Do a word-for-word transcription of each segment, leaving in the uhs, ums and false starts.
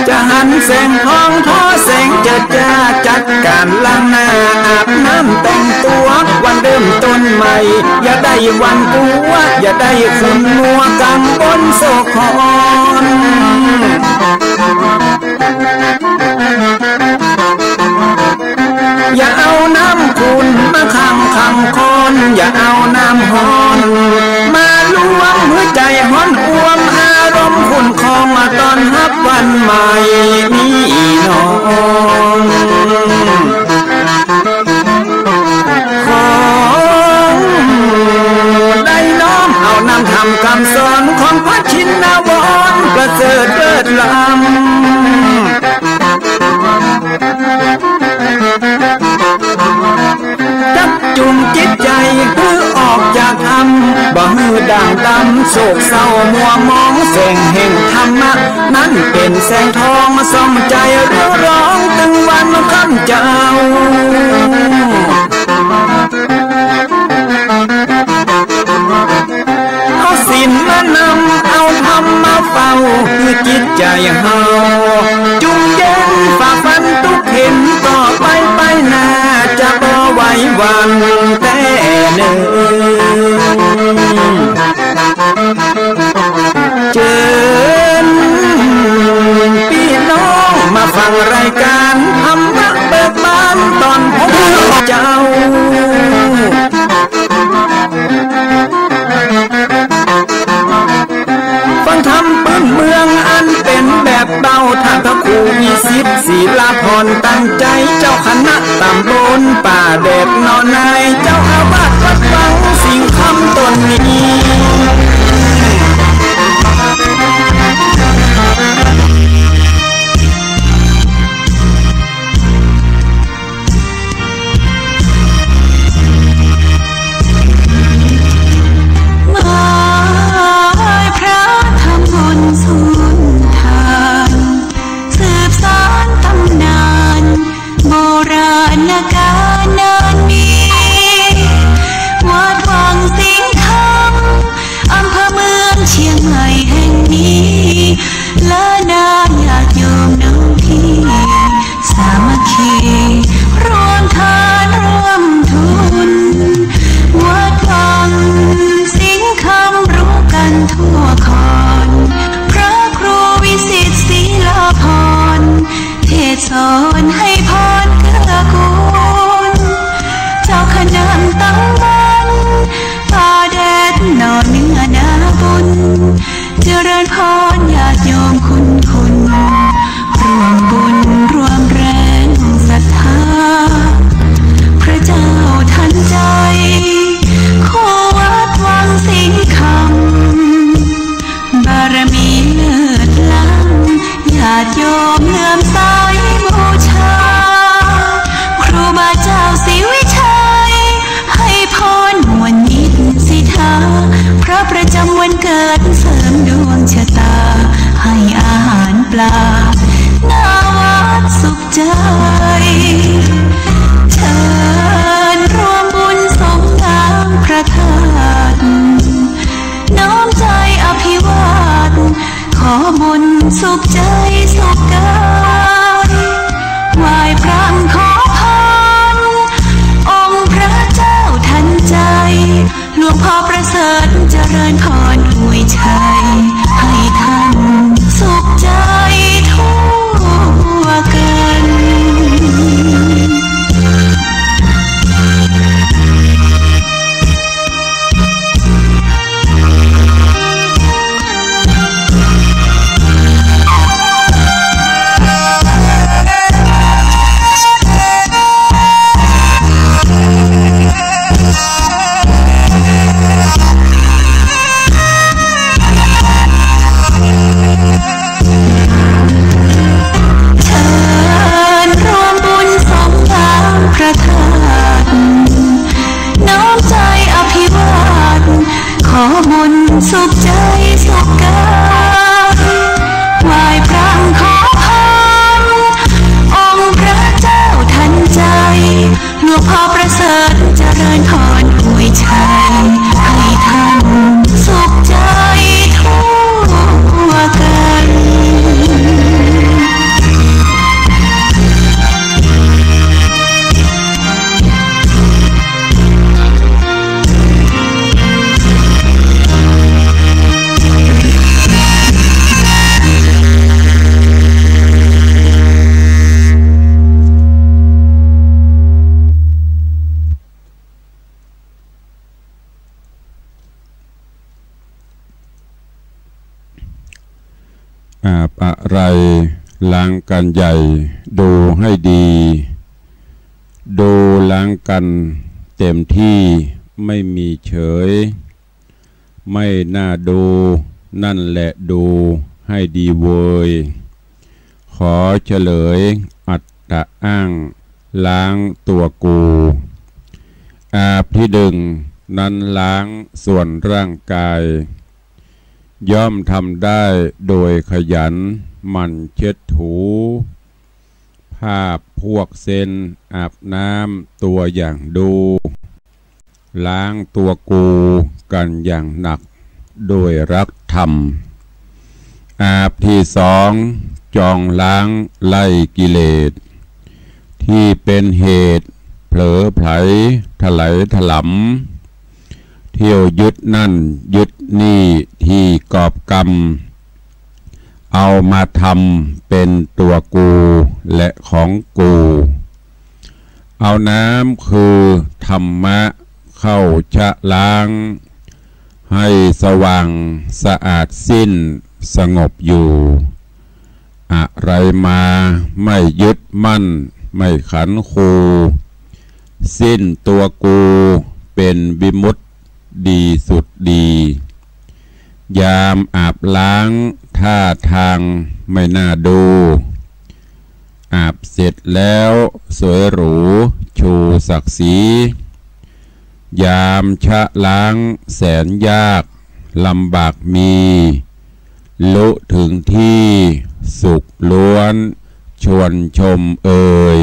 จะหันแสงทองทอแสงเจิดจ้า จัดก๋านล้างหน้าอาบน้ำแต่งตั๋ว วันเริ่มต้นใหม่ อย่าได้หวาดกลัว อย่าได้ขุ่นมัวกังวลโศกหอน อย่าเอาน้ำขุ่นมาขังขังคอน อย่าเอาน้ำฮ้อนมาลวง หื้อใจ๋ฮ้อนอ่วม อารมณ์ขุ่นคอง มาต้อนฮับวันใหม่นี้นอ ขอได้น้อมเอานำธรรมกำสอนของพระชินวรประเสริฐเลิศล้ำ จักจุ่มจิตใจ๋หื้อออกจากถ้ำ บ่หื้อด่างดำโศกเศร้ามัวหมอง แสงแห่งธรรมะนั้นเป๋นแสงทอง ส่องใจ๋เรืองรอง ตึงวันค่ำเจ้า เอาศีลมานำ เอาธรรมมาเฝ้า หื้อจิตใจ๋เฮาจุ่มเย็น ฝ่าฟันตุ๊กเข็ญ ต่อไปไปหน้า จะบ่ไหวหวั่นแต๊เน่อ เจิญปี้น้องมาฟังรายก๋านธรรมะเบิกบานตอนพบเจ้า ฟังธรรมปื้นเมืองอันเป๋นแบบเบา ท่านพระครูวิสิทธิ์ ศิลาพร ตั้งใจ๋ เจ้าคณะตำบลป่าแดดหนอ นายเจ้าอาวาสวัดวังสิงห์คำต๋นนี้ ไหว้พระทำบุญสุนทาน สืบสานต๋ำนาน โบราณกาลนานมี วัดวังสิงห์คำ อำเภอเมืองเชียงใหม่แห่งนี้ และนาญาติโยมน้องพี่ สามัคคีร่วมทานร่วมทุน วัดวังสิงห์คำรู้กันทั่วคอน พระครูวิสิทธิ์ศิลาพร เทศน์สอนให้พรเกื้อกูล เจ้าคณะตำบลป่าแดดหนอ เนื้อนาบุญ เจริญพรญาติโยมคุณคุณ ร่วมบุญร่วมแรงศรัทธา พระเจ้าทันใจ คู่วัดวังสิงห์คำ บารมีเลิศล้ำ ญาติโยมเลื่อมใสบูชา ครูบาเจ้าศรีวิชัย ให้พรมวลมิตรสิทธา พระประจำวันเกิดเสริมดวงชะตา ให้อาหารปลา หน้าวัดสุขใจ เชิญร่วมบุญสงน้ำพระธาตุ น้อมใจอภิวาท ขอบุญสุขใจสุขกาย ไหว้พระขอพร องค์พระเจ้าทันใจ หลวงพ่อประเสริฐเจริญพรอวยชัย ให้ท่านสุขใจทั่วกัน เชิญร่วมบุญสงน้ำพระธาตุ น้อมใจอภิวาท ขอบุญสุขใจสุขกาย ไหว้พระขอพร องค์พระเจ้าทันใจ หลวงพ่อประเสริฐเจริญพรอวยชัย อาบอะไรล้างกันใหญ่ ดูให้ดี ดูล้างกันเต็มที่ ไม่มีเฉย ไม่น่าดู นั่นแหละดูให้ดีเวย ขอเฉลยอัตตะอ้าง ล้างตัวกู อาบที่หนึ่งนั้นล้างส่วนร่างกาย ย่อมทำได้โดยขยันหมั่นเช็ดถู ภาพพวกเซนอาบน้ำตัวอย่างดู ล้างตัวกูกันอย่างหนักโดยรักธรรม อาบที่สองจองล้างไล่กิเลส ที่เป็นเหตุเผลอไผลถลายถลำ เที่ยวยึดนั่นยึดนี่ที่กอบกำ เอามาทำเป็นตัวกูและของกู เอาน้ำคือธรรมะเข้าชะล้าง ให้สว่างสะอาดสิ้นสงบอยู่ อะไรมาไม่ยึดมั่นไม่ขันคู สิ้นตัวกูเป็นวิมุตติดีสุดดี ยามอาบล้างท่าทางไม่น่าดู อาบเสร็จแล้วสวยหรูชูศักดิ์ศรี ยามชะล้างแสนยากลำบากมี ลุถึงที่สุขล้วนชวนชมเอย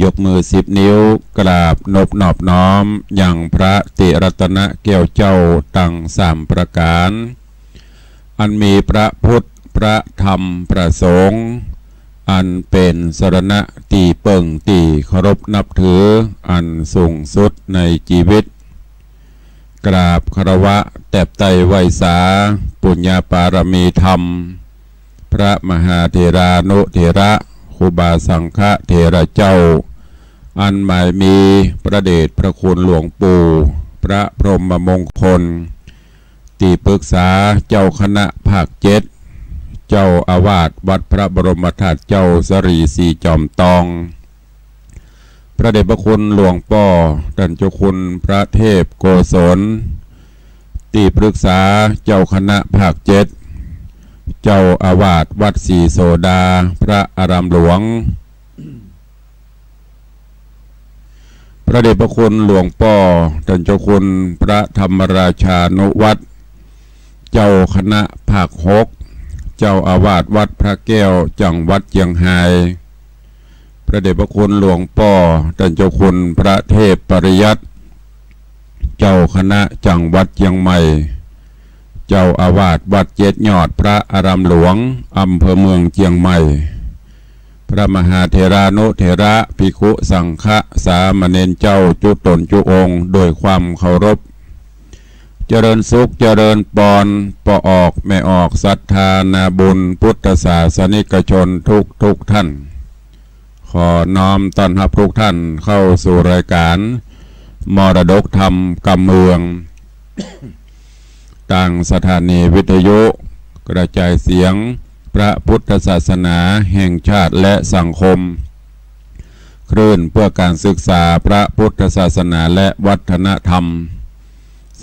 ยกมือสิบนิ้วกราบนบนอบน้อมยังพระติรัตนแก้วเจ้าตังสามประก๋าน อันมีพระพุทธ พระธรรม พระสงฆ์ อันเป๋นสรณะตี้เปิ้งตี้เคารพนับถืออันสูงสุดในจีวิต กราบคารวะแตบไต้ไหว้สาปุญญาปารมีธรรม พระมหาเถรานุเถระ ครูบาสังฆะเถระเจ้า อันหมายมีพระเดชพระคุณหลวงปู่ พระพรหมมงคล ตี้ปรึกษาเจ้าคณะภาคเจ็ด เจ้าอาวาสวัดพระบรมธาตุเจ้าสะหลีสีจอมตอง พระเดชพระคุณหลวงป้อต้านเจ้าคุณพระเทพโกศล ตี้ปรึกษาเจ้าคณะภาคเจ็ด เจ้าอาวาสวัดศรีโสดา พระอารามหลวง พระเดชพระคุณหลวงป้อต้านเจ้าคุณพระธรรมราชานุวัฒน์ เจ้าคณะภาคหก เจ้าอาวาสวัดพระแก้ว จังหวัดเจียงฮาย พระเดชพระคุณหลวงป้อต้านเจ้าคุณพระเทพปริยัติ เจ้าคณะจังหวัดเจียงใหม่ เจ้าอาวาสวัดเจ็ดยอด พระอารามหลวง อำเภอเมืองเจียงใหม่ พระมหาเถรานุเถระ ภิกขุสังฆะ สามเณรเจ้าจุ๊ต๋นจุ๊องค์ โดยความเคารพ เจริญสุขเจริญปอน ป้อออกแม่ออกศรัทธานาบุญพุทธศาสนิกชนทุกทุกท่าน ขอน้อมต้อนฮับทุกท่านเข้าสู่รายการมรดกธรรมกำเมือง ตางสถานีวิทยุกระจายเสียงพระพุทธศาสนาแห่งชาติและสังคม คลื่นเพื่อการศึกษาพระพุทธศาสนาและวัฒนธรรม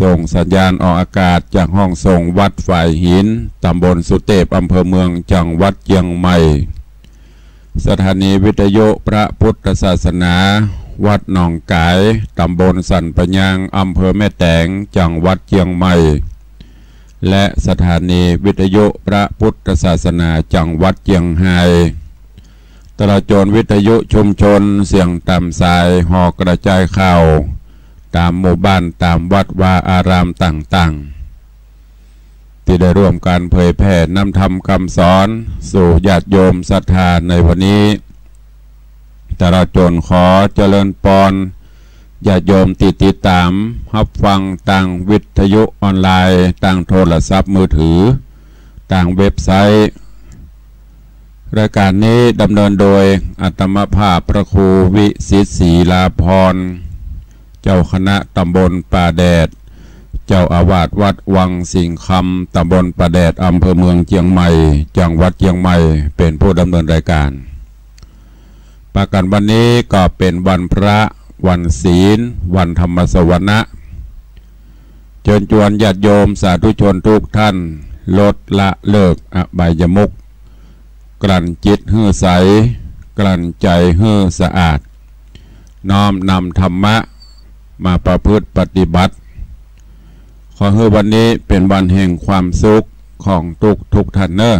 ส่งสัญญาณออกอากาศจากห้องส่งวัดฝายหิน ตำบลสุเตพ อำเภอเมือง จังหวัดเจียงใหม่ สถานีวิทยุพระพุทธศาสนา วัดหนองก๋าย ตำบลสันปะยาง อำเภอแม่แตง จังหวัดเจียงใหม่ และสถานีวิทยุพระพุทธศาสนา จังหวัดเจียงฮาย ตลอดจ๋นวิทยุชุมชนเสียงต๋ามสาย หอกระจายข่าว ต๋ามหมู่บ้าน ต๋ามวัดวาอารามต่างๆ ตี้ได้ร่วมกั๋นเผยแผ่นำธรรมกำสอนสู่ญาติโยมศรัทธาในวันนี้ ตลอดจ๋นขอเจริญปอนญาติโยมตี้ติดต๋ามฮับฟังตางวิทยุออนไลน์ ตางโทรศัพท์มือถือ ตางเว็บไซต์ รายการนี้ดำเนินโดยอาตมาภาพพระครูวิสิทธิ์ศรีลาภรณ์ เจ้าคณะตำบลป่าแดด เจ้าอาวาสวัดวังสิงห์คำ ตำบลป่าแดด อำเภอเมืองเจียงใหม่ จังหวัดเจียงใหม่ เป๋นผู้ดำเนินรายก๋าน ปากั๋นวันนี้ก็เป๋นวันพระ วันศีล วันธรรมสวนะ เจิญจวนญาติโยมสาธุชนทุกท่าน ลดละเลิกอบายมุข กลั่นจิตหื้อใส กลั่นใจ๋หื้อสะอาด น้อมนำธรรมะมาประพฤติปฏิบัติ ขอหื้อวันนี้เป๋นวันแห่งความสุขของทุกทุกท่านเน่อ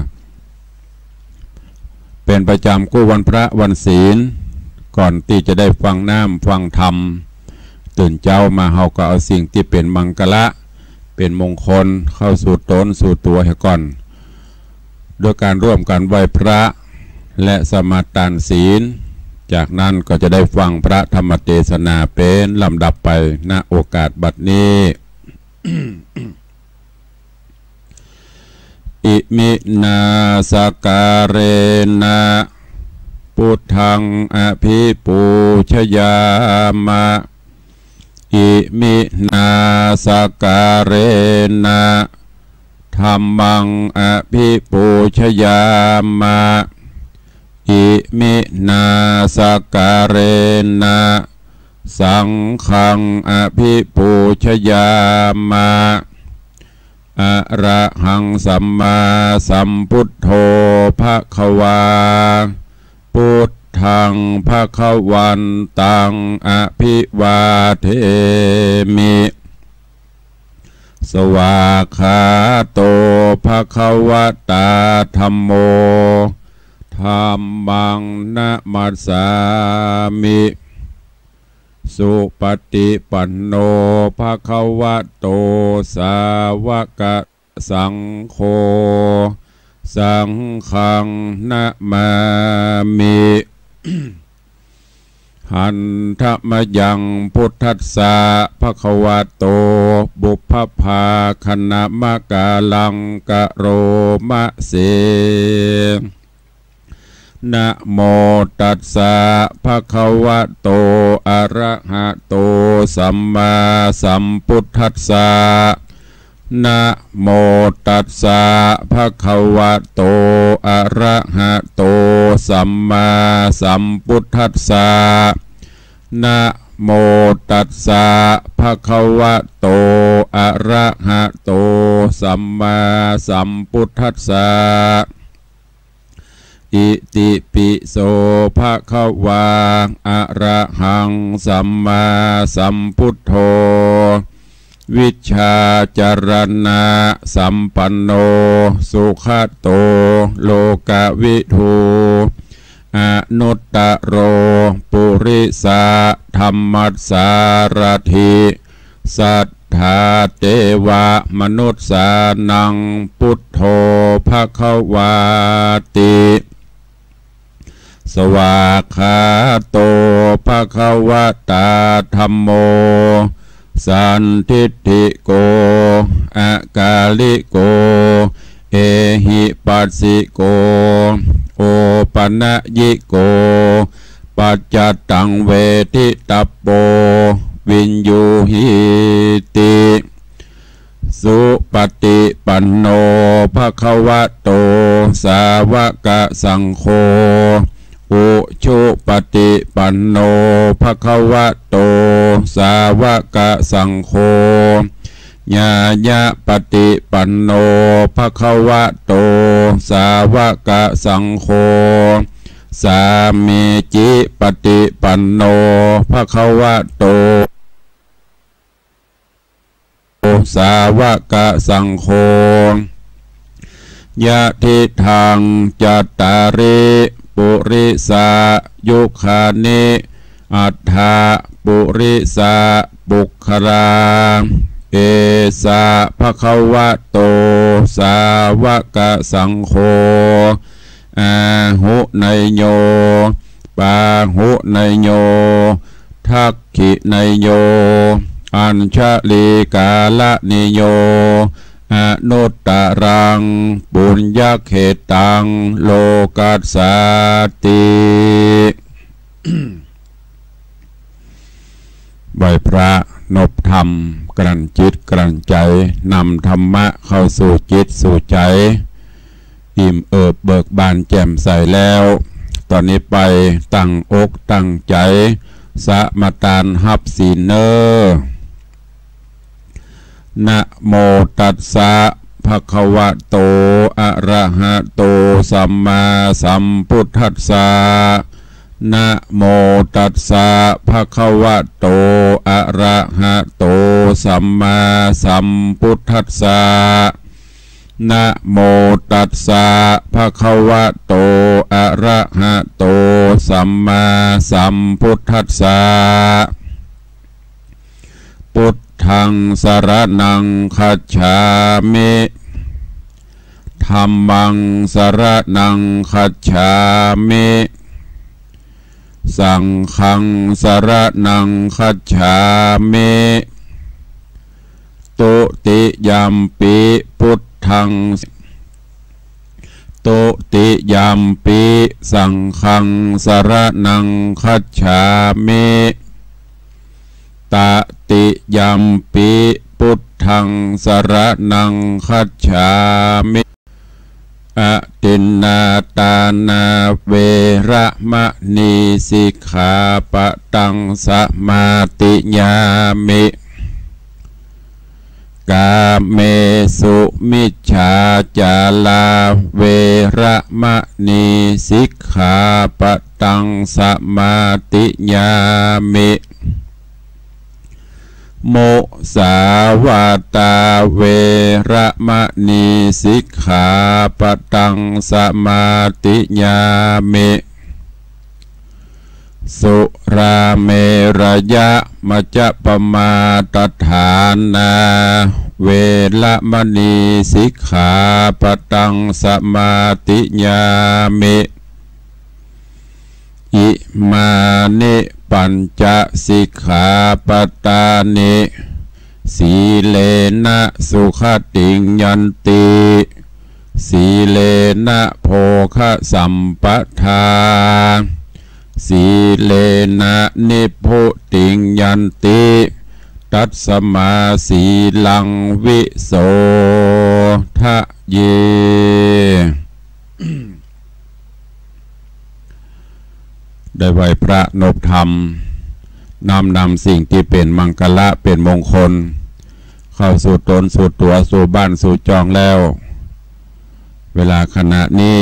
เป๋นประจ๋ำกู้วันพระวันศีล ก่อนตี้จะได้ฟังน้ำฟังธรรม ตื่นเจ๊ามาเฮาก็เอาสิ่งตี้เป๋นมังคละ เป๋นมงคลเข้าสู่ต๋นสู่ตั๋วเหียก่อน ด้วยก๋านร่วมกั๋นไหว้พระ และสมาทานศีล จากนั้นก็จะได้ฟังพระธรรมเตสนาเป๋นลำดับไป ณ โอกาสบัดนี้ อิมินาสักการะนะ พุทธังอภิปูชยามะ อิมินาสักการะนะ ธัมมังอภิปูชยามะ อิมินาสักการะนะ สังฆังอภิปูชยามะ อะระหังสัมมาสัมพุทโธภะคะวา พุทธังภะคะวันตังอภิวาเทมิ สวากขาโตภะคะวะตาธัมโม ธัมมังนะมัสสามิ สุปฏิปันโนภะคะวะโต สาวกสังโฆ สังฆังนะมามิ หันทะมะยังพุทธัสสะภะคะวะโต ปุพพะภาคะนะมะกาลังกะโรมะเส นะโมตัสสะภะคะวะโต อะระหะโต สัมมาสัมพุทธัสสะ นะโมตัสสะภะคะวะโต อะระหะโต สัมมาสัมพุทธัสสะ นะโมตัสสะภะคะวะโต อะระหะโต สัมมาสัมพุทธัสสะ อิติปิโสภะคะวา อะระหังสัมมาสัมพุทโธ วิชชาจารณะสัมปันโน สุขะโต โลกะวิทู อนุตตะโร ปุริสะธัมมัสสารถิ สัทธาเตวะมนุสสานัง พุทโธภะคะวาติ สวากขาโตภะคะวะตาธัมโม สันทิฏฐิโก อะกาลิโก เอหิปัสสิโก โอปะนะยิโก ปัจจตังเวทิตัปโป วิญญูหีติ สุปฏิปันโนภะคะวะโต สาวกสังโฆ อุชุปฏิปันโนภะคะวะโต สาวกสังโฆ ญาณปฏิปันโนภะคะวะโต สาวกสังโฆ สามีจิปฏิปันโนภะคะวะโต สาวกสังโฆ ยะทิทังจัตตาริ ปุริสายุคานิ อัฏฐะปุริสะปุคคลา เอสะภะคะวะโต สาวกสังโฆ อาหุเนยโย ปาหุเนยโย ทักขิเนยโย อัญชลีกาลเนยโย อนุตตรังปุญญเขตัง โลกัสสาติ ไหว้พระ นบธรรม กลั่นจิตกลั่นใจ๋ นำธรรมะเข้าสู่จิตสู่ใจ๋ อิ่มเอิบเบิกบานแจ่มใสแล้ว ต๋อนนี้ไปตั้งอกตั้งใจ๋ สมาตานฮับศีลเน่อ นะโมตัสสะ ภะคะวะโต อะระหะโต สัมมาสัมพุทธัสสะ นะโมตัสสะ ภะคะวะโต อะระหะโต สัมมาสัมพุทธัสสะ นะโมตัสสะ ภะคะวะโต อะระหะโต สัมมาสัมพุทธัสสะ พุทธัง สรณัง คัจฉามิ ธัมมัง สรณัง คัจฉามิ สังฆัง สรณัง คัจฉามิ ตุติยัมปิ พุทธัง ตุติยัมปิ สังฆัง สรณัง คัจฉามิ ตติยัมปิ พุทธัง สรณัง คัจฉามิ อทินนาทานา เวระมะนี สิกขาปะตัง สมาธิยามิ กาเมสุมิจฉาจารา เวระมะนี สิกขาปะตัง สมาธิยามิ มุสาวาทา เวระมะนี สิกขาปะตัง สมาธิยามิ สุราเมรยะ มัจจปมาทฐานา เวระมะนี สิกขาปะตัง สมาธิยามิ อิมานิ ปัญจ สิกขาปะตานิ สีเลนะ สุขติง ยันติ สีเลนะ โภคสัมปทา สีเลนะ นิพพุติง ยันติ ตัสมา สีลัง วิโสทะเย ได้ไหว้พระนบธรรม น้อมนำสิ่งตี้เป๋นมังคละเป๋นมงคล เข้าสู่ต๋นสู่ตั๋วสู่บ้านสู่จองแล้ว เวลาขณะนี้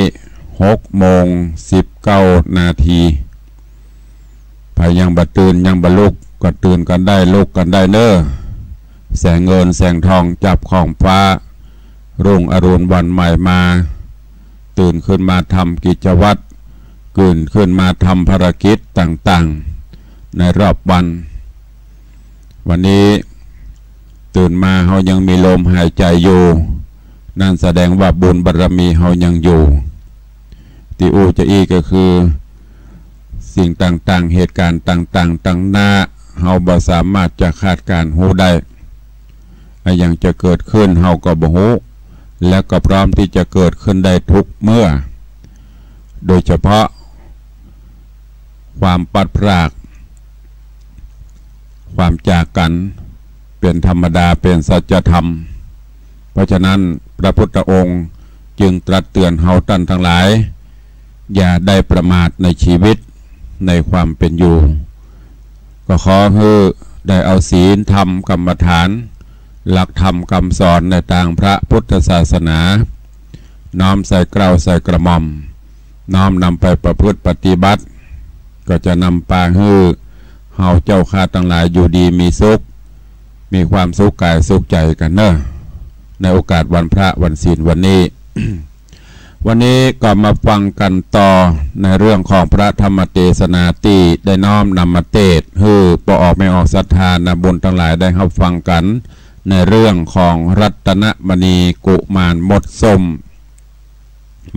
หกโมงสิบเก้านาที ใผยังบ่ตื่นยังบ่ลุกก็ตื่นกั๋นได้ลุกกั๋นได้เน่อ แสงเงินแสงทองจับขอบฟ้า รุ่งอรุณวันใหม่มา ตื่นขึ้นมาทำกิจวัตร ตื่นขึ้นมาทำภารกิจต่างๆ ในรอบวัน วันนี้ตื่นมาเฮายังมีลมหายใจอยู่ นั่นแสดงว่าบุญบารมีเฮายังอยู่ ตี้อู้จะอี้ก็คือ สิ่งต่างๆ เหตุการณ์ต่างๆ ตังหน้า เฮาบ่สามารถจะคาดการณ์ฮู้ได้ อะหยังจะเกิดขึ้นเฮาก็บ่ฮู้ และก็พร้อมตี้จะเกิดขึ้นได้ทุกเมื่อ โดยเฉพาะ ความพลัดพราก ความจากกั๋น เป๋นธรรมดา เป๋นสัจธรรม เพราะฉะนั้นพระพุทธองค์จึงตรัสเตือนเฮาต้านตังหลาย อย่าได้ประมาทในชีวิต ในความเป๋นอยู่ ก็ขอหื้อได้เอาศีลธรรมกรรมฐาน หลักธรรมกำสอนในตางพระพุทธศาสนา น้อมใส่เกล้าใส่กระหม่อม น้อมนำไปประพฤติปฏิบัติ ก็จะนำปาหื้อเฮาเจ้าข้าตังหลายอยู่ดีมีสุข มีความสุขก๋ายสุขใจ๋กั๋นเน่อ ในโอกาสวันพระวันศีลวันนี้ วันนี้ก็มาฟังกั๋นต่อในเรื่องของพระธรรมเตสนาตี้ได้น้อมนำมาเตสน์ หื้อป้อออกแม่ออกศรัทธานาบุญตังหลายได้ฮับฟังกั๋น ในเรื่องของรัตนมณีกุมารมดส้ม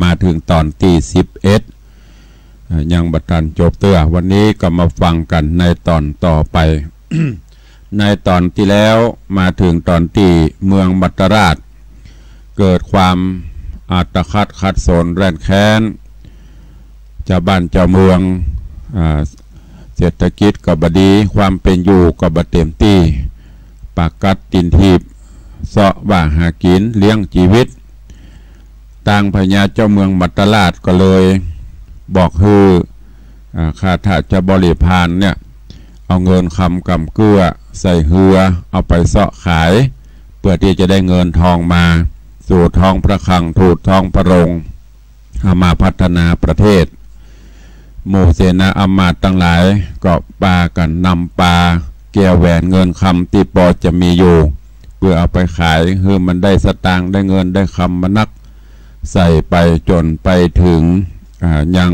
มาเถิงต๋อนตี้สิบเอ็ด อ่า ยังบ่ตันจบเตื้อ วันนี้ก็มาฟังกั๋นในต๋อนต่อไป ในต๋อนตี้แล้วมาเถิงต๋อนตี้เมืองมัตตราช เกิดความอาฆาตขัดสนแร้นแค้น จาวบ้านจาวเมือง อ่า เศรษฐกิจก็บ่ดี ความเป๋นอยู่ก็บ่เต๋มตี้ ปากกัดตี๋นถีบ เซาะว่าหากิ๋นเลี้ยงจีวิต ตางพญาเจ้าเมืองมัตตราชก็เลยบอกหื้อ อ่า ข้าทาสบริพารเนี่ย เอาเงินคำกำเกื้อใส่เฮือ เอาไปเซาะขาย เปื้อตี้จะได้เงินทองมา สู่ท้องพระคลัง ถูท้องพระโรง เอามาพัฒนาประเทศ หมู่เสนาอำมาตย์ตังหลายก็ปากั๋นนำปาแก้วแหวนเงินคำตี้ปอจะมีอยู่ เปื้อเอาไปขายหื้อมันได้สตางค์ได้เงินได้คำมานัก ใส่ไปจ๋นไปเถิง อ่า ยัง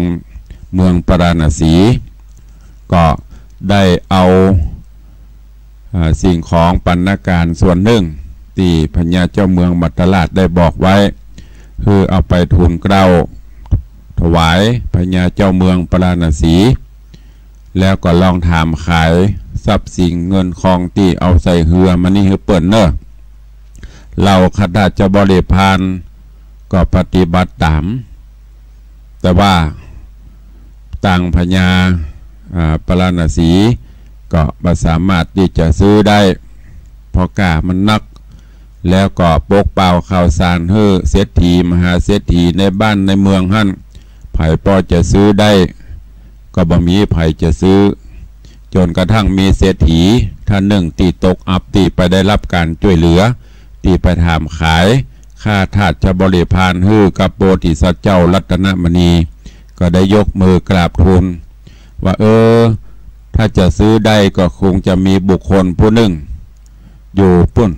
เมืองปาราณสี ก็ได้เอา อ่า สิ่งของปรรณาหารส่วนนึ่ง ตี้พญาเจ้าเมืองมัตตราชได้บอกไว้ หื้อเอาไปทูลเกล้าถวายพญาเจ้าเมืองปาราณสี แล้วก็ลองถามขายทรัพย์สินเงินคองตี้เอาใส่เฮือมานี้หื้อเปิ้นเน่อ เหล่าข้าทาสบริพารก็ปฏิบัติต๋าม แต่ว่าตางพญา อ่า ปาราณสีก็บ่สามารถตี้จะซื้อได้ เพราะก้ามันนัก แล้วก็ปกเป่าข่าวสารหื้อเศรษฐีมหาเศรษฐีในบ้านในเมืองหั้น ใผปอจะซื้อได้ ก็บ่มีใผจะซื้อ จ๋นกระทั่งมีเศรษฐีต้านนึ่งตี้ตกอับตี้ไปได้ฮับก๋านจ้วยเหลือ ตี้ไปถามขายข้าทาสบริพารหื้อกับโพธิสัตว์เจ้ารัตนมณี ก็ได้ยกมือกราบทูลว่า เออ ถ้าจะซื้อได้ก็คงจะมีบุคคลผู้นึ่ง อยู่ปุ้น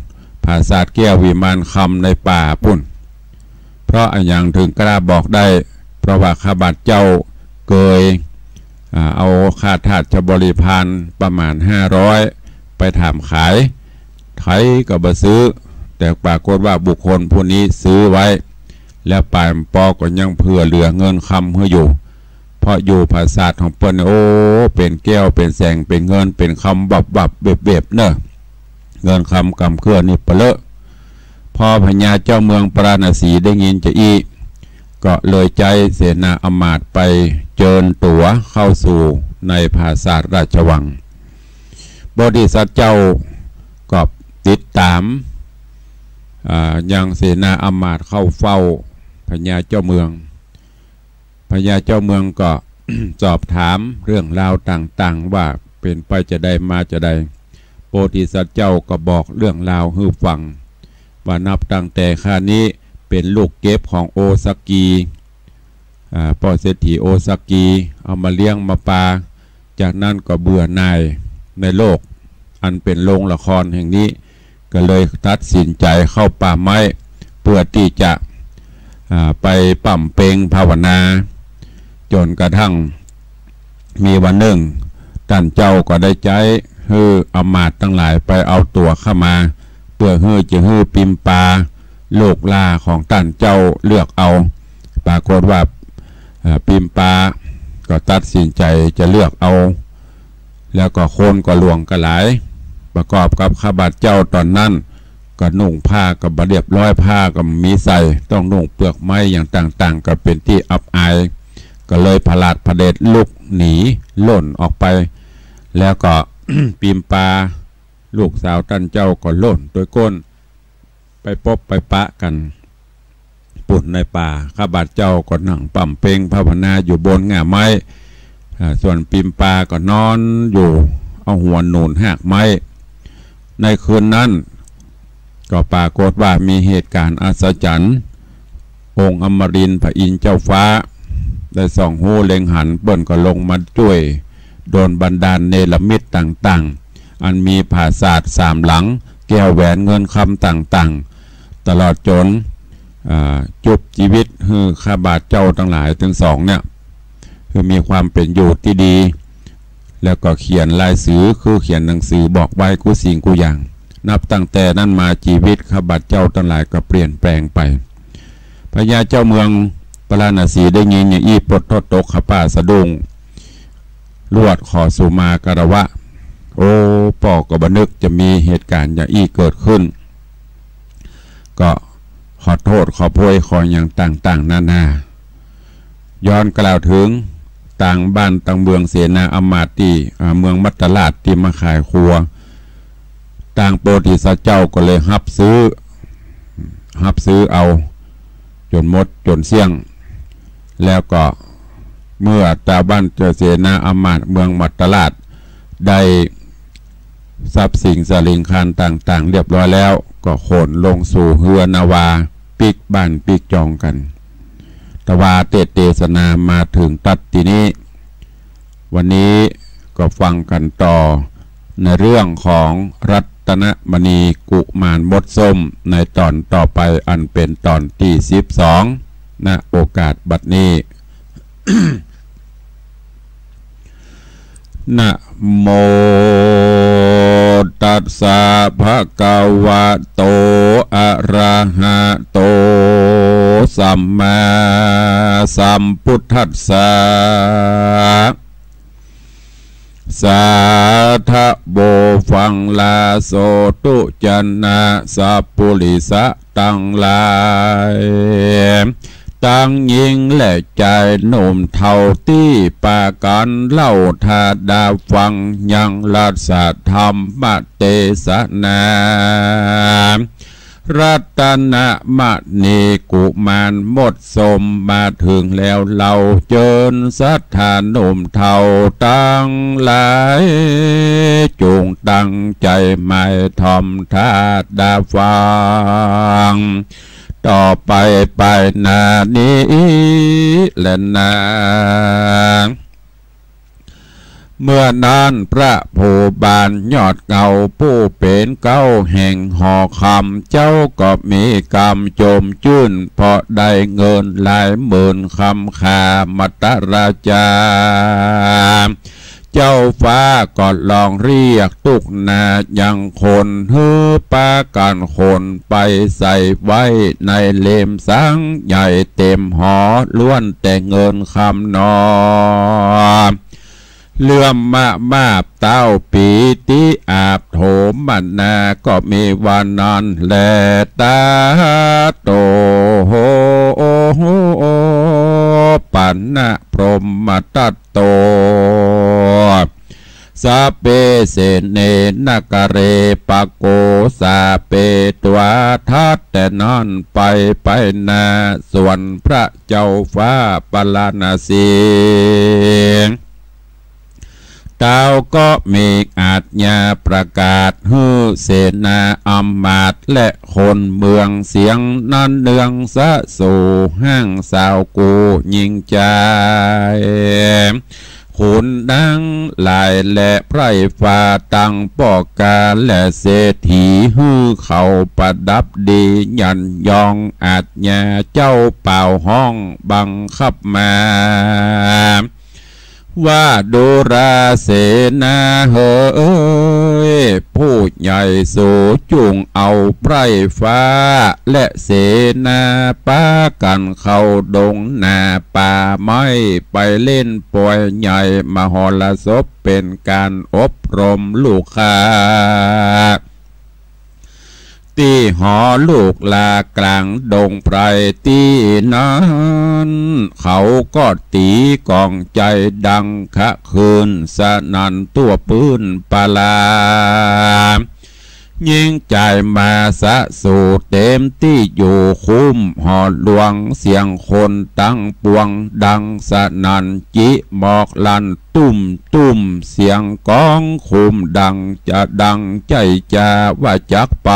ปราสาทแก้ววิมานคำในป่าปุ้น เพราะอะหยังเถิงกล้าบอกได้ เพราะว่าข้าบาทเจ้าเกย อ่า เอาข้าทาสบริพารประมาณห้าร้อยไปถามขาย ใผก็บ่ซื้อ แต่ปรากฏว่าบุคคลผู้นี้ซื้อไว้ แล้วปายปอก็ยังเผื่อเหลือเงินคำหื้ออยู่ เพราะอยู่ปราสาทของเปิ้น โอ้ เป๋นแก้วเป๋นแสง เป๋นเงินเป๋นคำวับวับเว็บเว็บเน่อ เงินคำกำเกื้อนี่ปะเลอะ พอพญาเจ้าเมืองปาราณสีได้ยินจาอี้ ก็เลยใจ๊เสนาอำมาตย์ไปเจิญตั๋วเข้าสู่ในปราสาทราชวัง โพธิสัตว์เจ้าก็ติดต๋าม อ่า ยังเสนาอำมาตย์เข้าเฝ้าพญาเจ้าเมือง พญาเจ้าเมืองก็ สอบถามเรื่องราวต่างๆ ว่าเป๋นไปจาใดมาจาใด โพธิสัตว์เจ้าก็บอกเรื่องราวหื้อฟัง ว่านับตั้งแต่ข้านี้เป๋นลูกเก็บของโอสักกี อ่า ป้อเศรษฐีโอสักกี เอามาเลี้ยงมาปา จากนั้นก็เบื่อหน่ายในโลกอันเป๋นโรงละครแห่งนี้ ก็เลยตัดสินใจ๋เข้าป่าไม้ เปื้อตี้จะ อ่า ไปบำเพ็ญภาวนา จ๋นกระทั่งมีวันนึ่ง ต้านเจ้าก็ได้ใจ๊หื้ออำมาตย์ตังหลายไปเอาตั๋วเข้ามา เปื้อหื้อจะหื้อปิมปา ลูกหล้าของต้านเจ้าเลือกเอา ปรากฏว่า อ่า ปิมปาก็ตัดสินใจ๋จะเลือกเอา แล้วก็คนก็หลวงก็หลาย ประกอบกับข้าบาทเจ้าต๋อนนั้นก็นุ่งผ้าก็บ่เรียบร้อย ผ้าก็บ่มีใส่ ต้องนุ่งเปลือกไม้อย่างต่างๆ ก็เป๋นตี้อับอาย ก็เลยผลาดผะเด็ดลุกหนีล่นออกไป แล้วก็ ปิมปา ลูกสาวต้านเจ้าก็ล่นตวยก้น ไปปบไปปะกั๋นปุ้นในป่า ข้าบาทเจ้าก็นั่งบำเพ็ญภาวนาอยู่บนง่าไม้ อ่า ส่วนปิมปาก็นอนอยู่ เอาหัวหนุนฮากไม้ ในคืนนั้นก็ปรากฏว่ามีเหตุก๋ารณ์อัศจรรย์ องค์อมรินทร์พระอินทร์เจ้าฟ้า ได้ส่องฮู้เล็งหัน เปิ้นก็ลงมาจ้วยดลบันดาลเนรมิตต่างๆ อันมีปราสาทสามหลัง แก้วแหวนเงินคำต่างๆ ตลอดจ๋น อ่า จุบจีวิตหื้อข้าบาทเจ้าตังหลายตึงสองเนี่ย คือมีความเป๋นอยู่ตี้ดี แล้วก็เขียนลายสือ คือเขียนหนังสือบอกไว้กู้สิ่งกู้อย่าง นับตั้งแต่นั้นมาจีวิตข้าบาทเจ้าตังหลายก็เปลี่ยนแปลงไป พญาเจ้าเมืองปาราณสีได้ยินอย่างอี้ปดทดตกขะป๊าสะดุ้ง ลวดขอสุมาคารวะ โอ้ ป้อก็บ่นึกจะมีเหตุก๋ารณ์อย่างอี้เกิดขึ้น ก็ขอโต้ษขอโพยขอหยังต่างๆ นานา ย้อนกล่าวเถิงตางบ้านตางเมืองเสนาอำมาตย์ตี้ อ่า เมืองมัตตราชตี้มาขายครัว ตางโปธิสัตว์เจ้าก็เลยฮับซื้อ ฮับซื้อเอาจ๋นหมดจ๋นเสี้ยง แล้วก็เมื่อตาบ้านเจอเสนาอำมาตย์เมืองมัตตราช ได้ทรัพย์สิงสลิงคารต่างๆ เรียบร้อยแล้ว ก็ขนลงสู่เฮือนาวา ปิ๊กบ้านปิ๊กจองกั๋น ตะวาเตสน์เตสนามาเถิงตั๊ดตี้นี้ วันนี้ก็ฟังกั๋นต่อในเรื่องของรัตนมณีกุมารมดส้มในต๋อนต่อไปอันเป๋นต๋อนตี้สิบสอง ณ โอกาสบัดนี้ นะโมตัสสะ ภะคะวะโต อะระหะโต สัมมาสัมพุทธัสสะ สาธะโว ฟังลาโส ตุจนะสัปปุริสะตังหลาย ตังญิงและจายหนุ่มเฒ่าตี้ปากั๋นเล่าถ้าดาฟังยังรัตนธรรมเตสนา รัตนมณีกุมารมดส้มมาเถิงแล้วเล่า เจิญศรัทธาหนุ่มเฒ่าตังหลาย จุ่งตั้งใจ๋หมายถ่อมถ้าดาฟัง ต่อไปไปหน้านี้แลนา เมื่อนั้นพระภูบาลยอดเกล้าผู้เป๋นเก๊าแห่งหอคำ เจ้าก็มีกำจมจื้น เพราะได้เงินหลายหมื่นคำคา มัตตราชา เจ้าฟ้าก็ลองเรียกตุ๊กนายังคน หื้อปากั๋นคนไปใส่ไว้ในเหลมสังใหญ่เต๋มหอ ล้วนแต่เงินคำหนอ เลื่อมมามาบเต้าปีติอาบโถมนา ก็มีว่านั้นแล ตาโตปะนะพรหมทัตโต สะเป เสเน นะกะเร ปะโก สาเป ตวา ถัดแต่นั้นไป ไปหน้าสวนพระเจ้าฟ้าปาราณสี เต้าก็มีอาจญาประกาศหื้อเสนาอำมาตย์และคนเมืองเสียงนั้นเนืองสะสู่ห้างสาวกู้ญิงจาย ขุนนางหลายและไพร่ฟ้าตังป้อก๋าและเศรษฐีหื้อเขาประดับดียันยองอาจญาเจ้าป่าวฮ้องบังคับมา ว่าดูราเสนาเหย ผู้ใหญ่สูจุ่งเอาไพร่ฟ้าและเสนาปากั๋นเข้าดงนาป่าไม้ไปเล่นปอยใหญ่มหรสพเป๋นก๋านอบรมลูกข้า ตี้หอลูกหล้ากลางดงไพรตี้นั้น เขาก็ตี๋ก๋องใจ๋ดังคะครื้นสนั่นทั่วปื๊นปารา ญิงจายมาสะสู่เต๋มตี้อยู่คุ้มหอหลวงเสียงคนตังปวงดังสนั่นจิหมอกลั่น ตุ้มตุ้มเสียงกองคุ้มดังจะดังใจ้จาว่าจักไป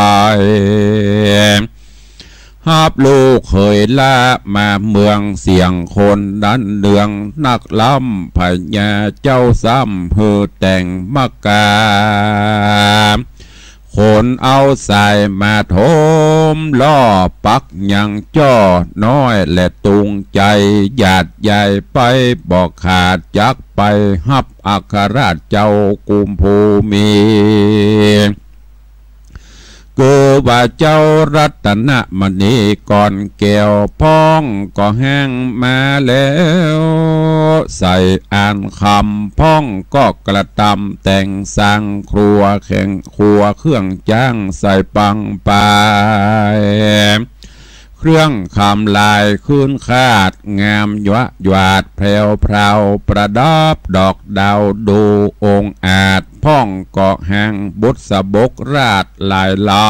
ฮับลูกเขยละมาเมืองเสียงคนนั้นเนืองนักล้ำพญาเจ้าซ้ำหื้อแต่งมะกา ขนเอาสายมาโถมล้อปักยังจ้อน้อยและตุงใจ๋หยาดใหญ่ไปบ่ขาดจักไปฮับอัครราชเจ้ากุมภูมิ คือว่าเจ้ารัตนมณีก่อนแก้วพ่องก็แห้งมาแล้ว ใส่อานคำพ่องก็กระตำแต่งสร้างครัวแข่งครัวเครื่องจ้างใส่ปังปาย เครื่องคำลายขึ้นคาดงามยวะหยวาดแพรวพราวประดับดอกดาวดูองอาจ พ ห้องก็แห่งบุตรสบกราชหลายลำ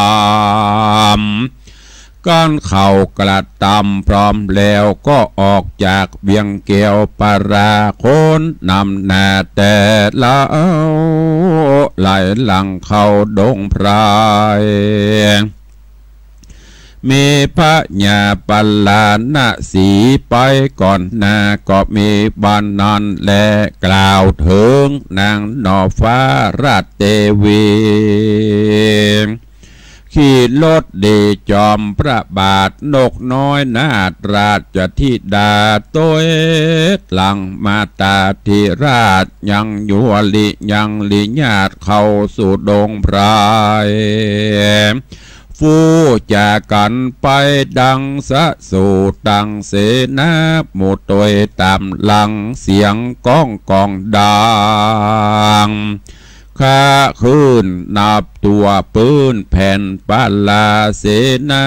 กันเข้ากระตำพร้อมแล้วก็ออกจากเวียงแก้วปรา คนนำหน้าแต่ละเอา ไหลหลังเข้าดงไพร มีพญาปลาณสีไปก่อนหน้า ก็มีวันนั้นแล กล่าวเถิงนางหน่อฟ้าราชเตวี ขี่รถดีจอมพระบาท นกน้อยนาฏราชธิดา ตวยหลังมาตาธิราช ยังยัวลิยังลิญาติเข้าสู่ดงไพร ฟูจากั๋นไปดังสะสูตังเสนาหมู่ตวยต๋ามหลัง เสียงก้องกองดัง คะคลื่นนับตั๋วปื๊นแผ่นปลา เสนา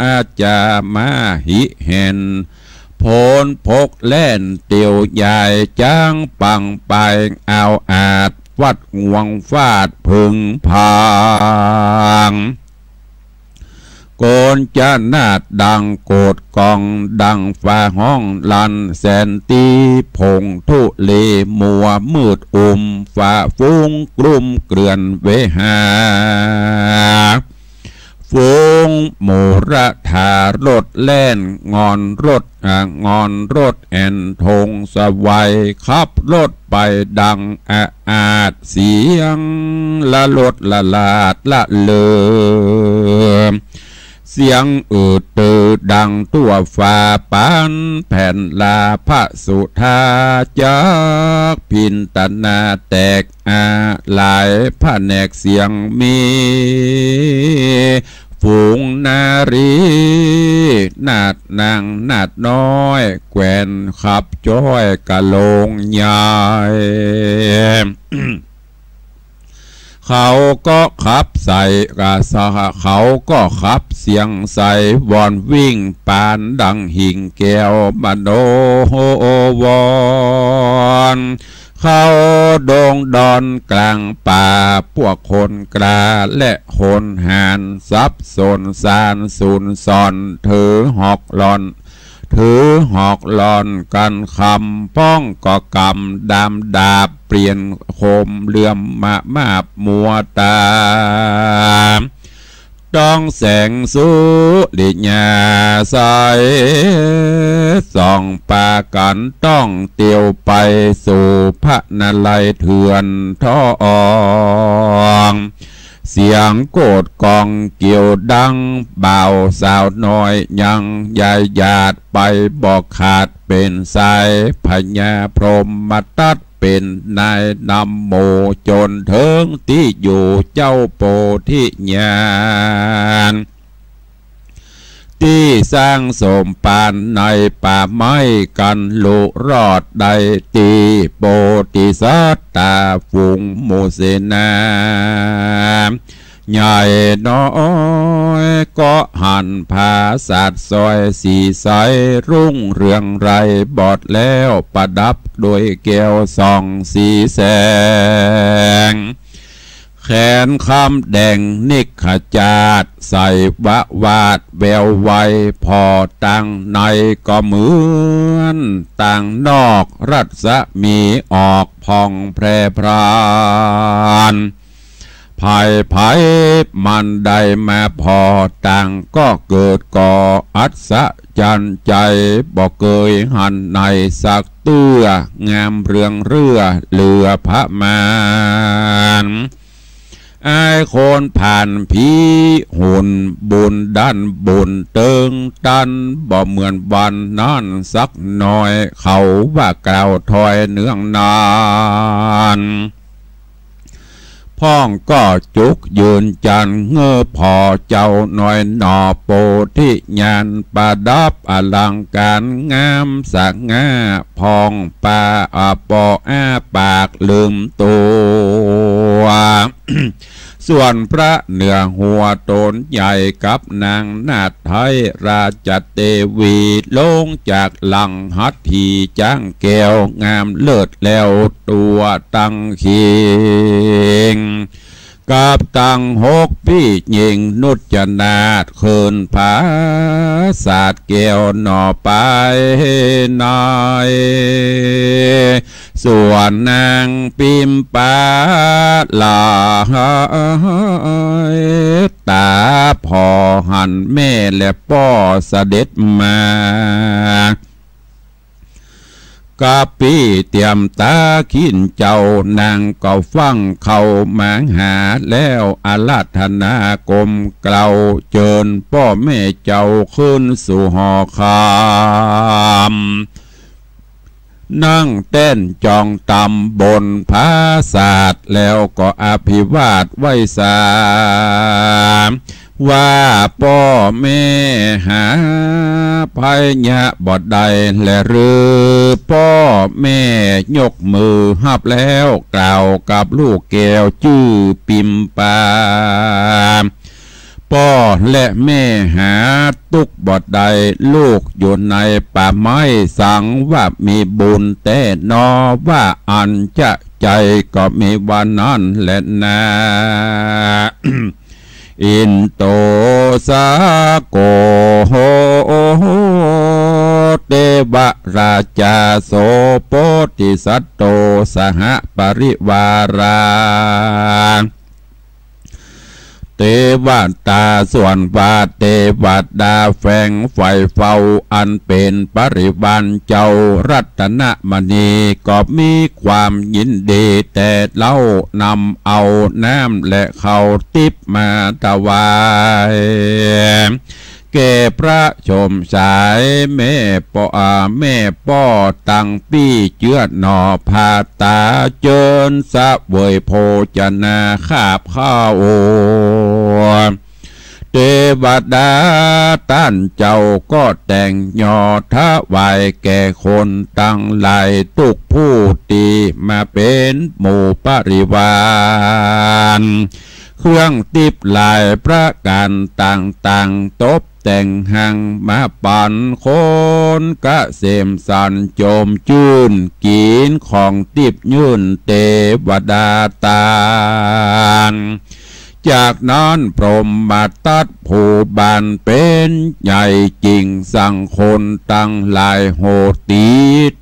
อาจจะมาหิเห็น โผนผกแล่นเตียวใหญ่ จ๊างปังไปเอาอาจ ฟัดงวงฟาดผึงผาง โกนจนาฏดังโกดกอง ดังฟ้าฮ้องลั่นแสนตี้ ผงธุลีมัวมืดอุ่ม ฟ้าฟุ้งกลุ้มเกลื่อนเวหา ฝูงหมู่ระถารถแล่น งอนรถ อ่า งอนรถแอ่นธงสวัย ขับรถไปดังอาอาด เสียงละลดละลาดละเลิม เสียงอืดตือดังทั่วฟ้า ปานแผ่นลาพระสุธา จักพินตนาแตก อาหลายพระแนกเสียงมี ฝูงนารีนาฏนางนาฏน้อย แกว่นขับจ้อยกะโลงใหญ่ เขาก็ขับใส่กะสะ เขาก็ขับเสียงใส่ วอนวิ่งปานดังหิ่งแก้วมโนวร เข้าดงดอนกลางป่า พวกคนกล้าและคนหาญ สับสนสารสูญซ่อน ถือหอกหล่อน ถือหอกหล่อนกันคำ ป้องก็กำดามดาบ เปลี่ยนคมเหลื่อมมามาบมัวตา ต้องแสงสุริยาใส ส่องปากั๋นต้องเตียวไป สู่พระนารายณ์เถื่อนทอง เสียงโกดกองเกี่ยวดัง บ่าวสาวน้อยยังยายหยาด ไปบ่ขาดเป๋นสาย พญาพรหมทัต เป๋นนายนำหมู่ จ๋นเถิงตี้อยู่เจ้าโพธิญาณ ตี้สร้างสมภารในป่าไม้ กั๋นลุรอดได้ตี้โพธิสัตว์ ตาฝูงหมู่เสนา ใหญ่น้อยก็หันผาสาดสอย สีใสรุ่งเรืองไร บอดแล้วประดับด้วยแก้วส่องสีแสง แขนคำแดงนิกขจาด ใส่วะวาดแววไว ผ่อตางในก็เหมือนตางนอก รัศมีออกผ่องแผ่พราน ใผๆ มันได้มาผ่อตาง ก็เกิดก่ออัศจรรย์ใจ๋ บ่เกยหันในสักเตื้อ งามเรืองเรื่อเหลือประมาณ อ้ายคนผ่านผีหุ่นบุญดั้นบุญเติงตัน บ่เหมือนวันนั้นสักหน่อย เขาว่ากล่าวถ้อยเนืองนาน พ่องก็จุกยืนจันเงอผ่อเจ้าน้อยหน่อโพธิญาณ ประดับอลังก๋ารงามสง่า ผ่องปาอาปออ้าปากลืมตั๋ว ส่วนพระเหนือหัวโตนใหญ่กับนางนาฏไทยราชเตวี ลงจากหลังหัตถีจ๊างแก้วงามเลิศแล้วตั๋วตังคิง กับตังหกปี้ญิงนุจนาถขึ้นผาสาทแก้วหน่อไปใน ส่วนนางปิมปาลา ต๋าผ่อหันแม่และป้อเสด็จมา กับปี้เตียมต๋าขิ้นเจ้า นางก็ฟั่งเข้ามาหาแล้ว อาราธนาก้มเกล้าเจิญป้อแม่เจ้าขึ้นสู่หอคำ นั่งแต้นจองต๋ามบนผาสาท แล้วก็อภิวาทไหว้สา ว่าป้อแม่หาภัยยะบ่ได้แลหรือ ป้อแม่ยกมือฮับแล้วกล่าวกับลูกแก้วจื้อปิมปา ป้อและแม่หาตุ๊กข์บ่ได้ ลูกอยู่ในป่าไม้ สังว่ามีบุญแต๊หนอ ว่าอันจะใจ้ก็มีว่านั้นแลนา อินโต สาโก เตวราจา โส โพธิสัตโต สหปริวารา เตวตา ส่วนว่าเตวดาแฝงฝ่ายเฝ้า อันเป๋นปริวารเจ้ารัตนมณี ก็มีความยินดีแต๊เล่า นำเอาน้ำและข้าวติ๊บมาถวาย แก่พระโฉมฉายแม่ป้อ อ่า แม่ป้อตังปี้เจื้อหน่อ ผาต๋าเจิญเสวยโภชนาคาบข้าว เตวดาต้านเจ้าก็แต่งหน่อถวายแก่คนตังหลายตุ๊กผู้ตี้มาเป๋นหมู่ปริวาร เครื่องติ๊บหลายประก๋านต่างๆ ตบแต่งหังมาปันคนกะเสมสันจมจื้น กิ๋นของติ๊บยื่นเตวดาตาน จากนั้นพรหมทัตผู้บานเป๋นใหญ่จริง สั่งคนตังหลายโห่ตี๋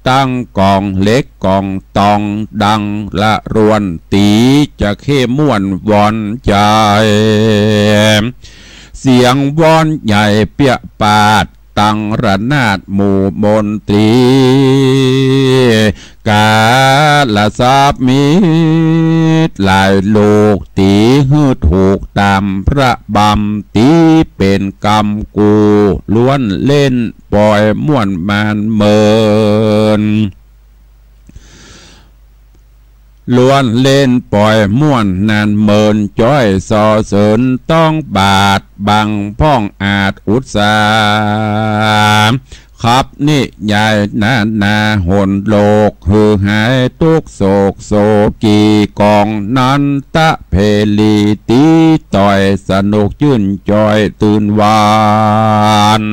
ตั้งก๋องเหล็กก๋องตองดังละรวน ตี๋จะเข้ม่วนวอนใจ๋ เสียงว้อนใหญ่เปี้ยปาด ตังระนาดหมู่มนตรี กาละสาบมิตรหลายลูก ตี๋หื้อถูกต๋ามพระบำ ตี๋เป๋นกำกูล้วนเล่นปอยม่วนมานเมิน ล้วนเล่นปอยม่วนนานเมิน จ้อยส่อเสริญต้องบาท บังพ่องอาจอุตสาหะ ขับนิยายนานาหนโลก หื้อหายตุ๊กข์โศกโศกี ก๋องนันตะเพลี ตี๋ต่อยสนุกจื้นจ้อยตื่นหวาน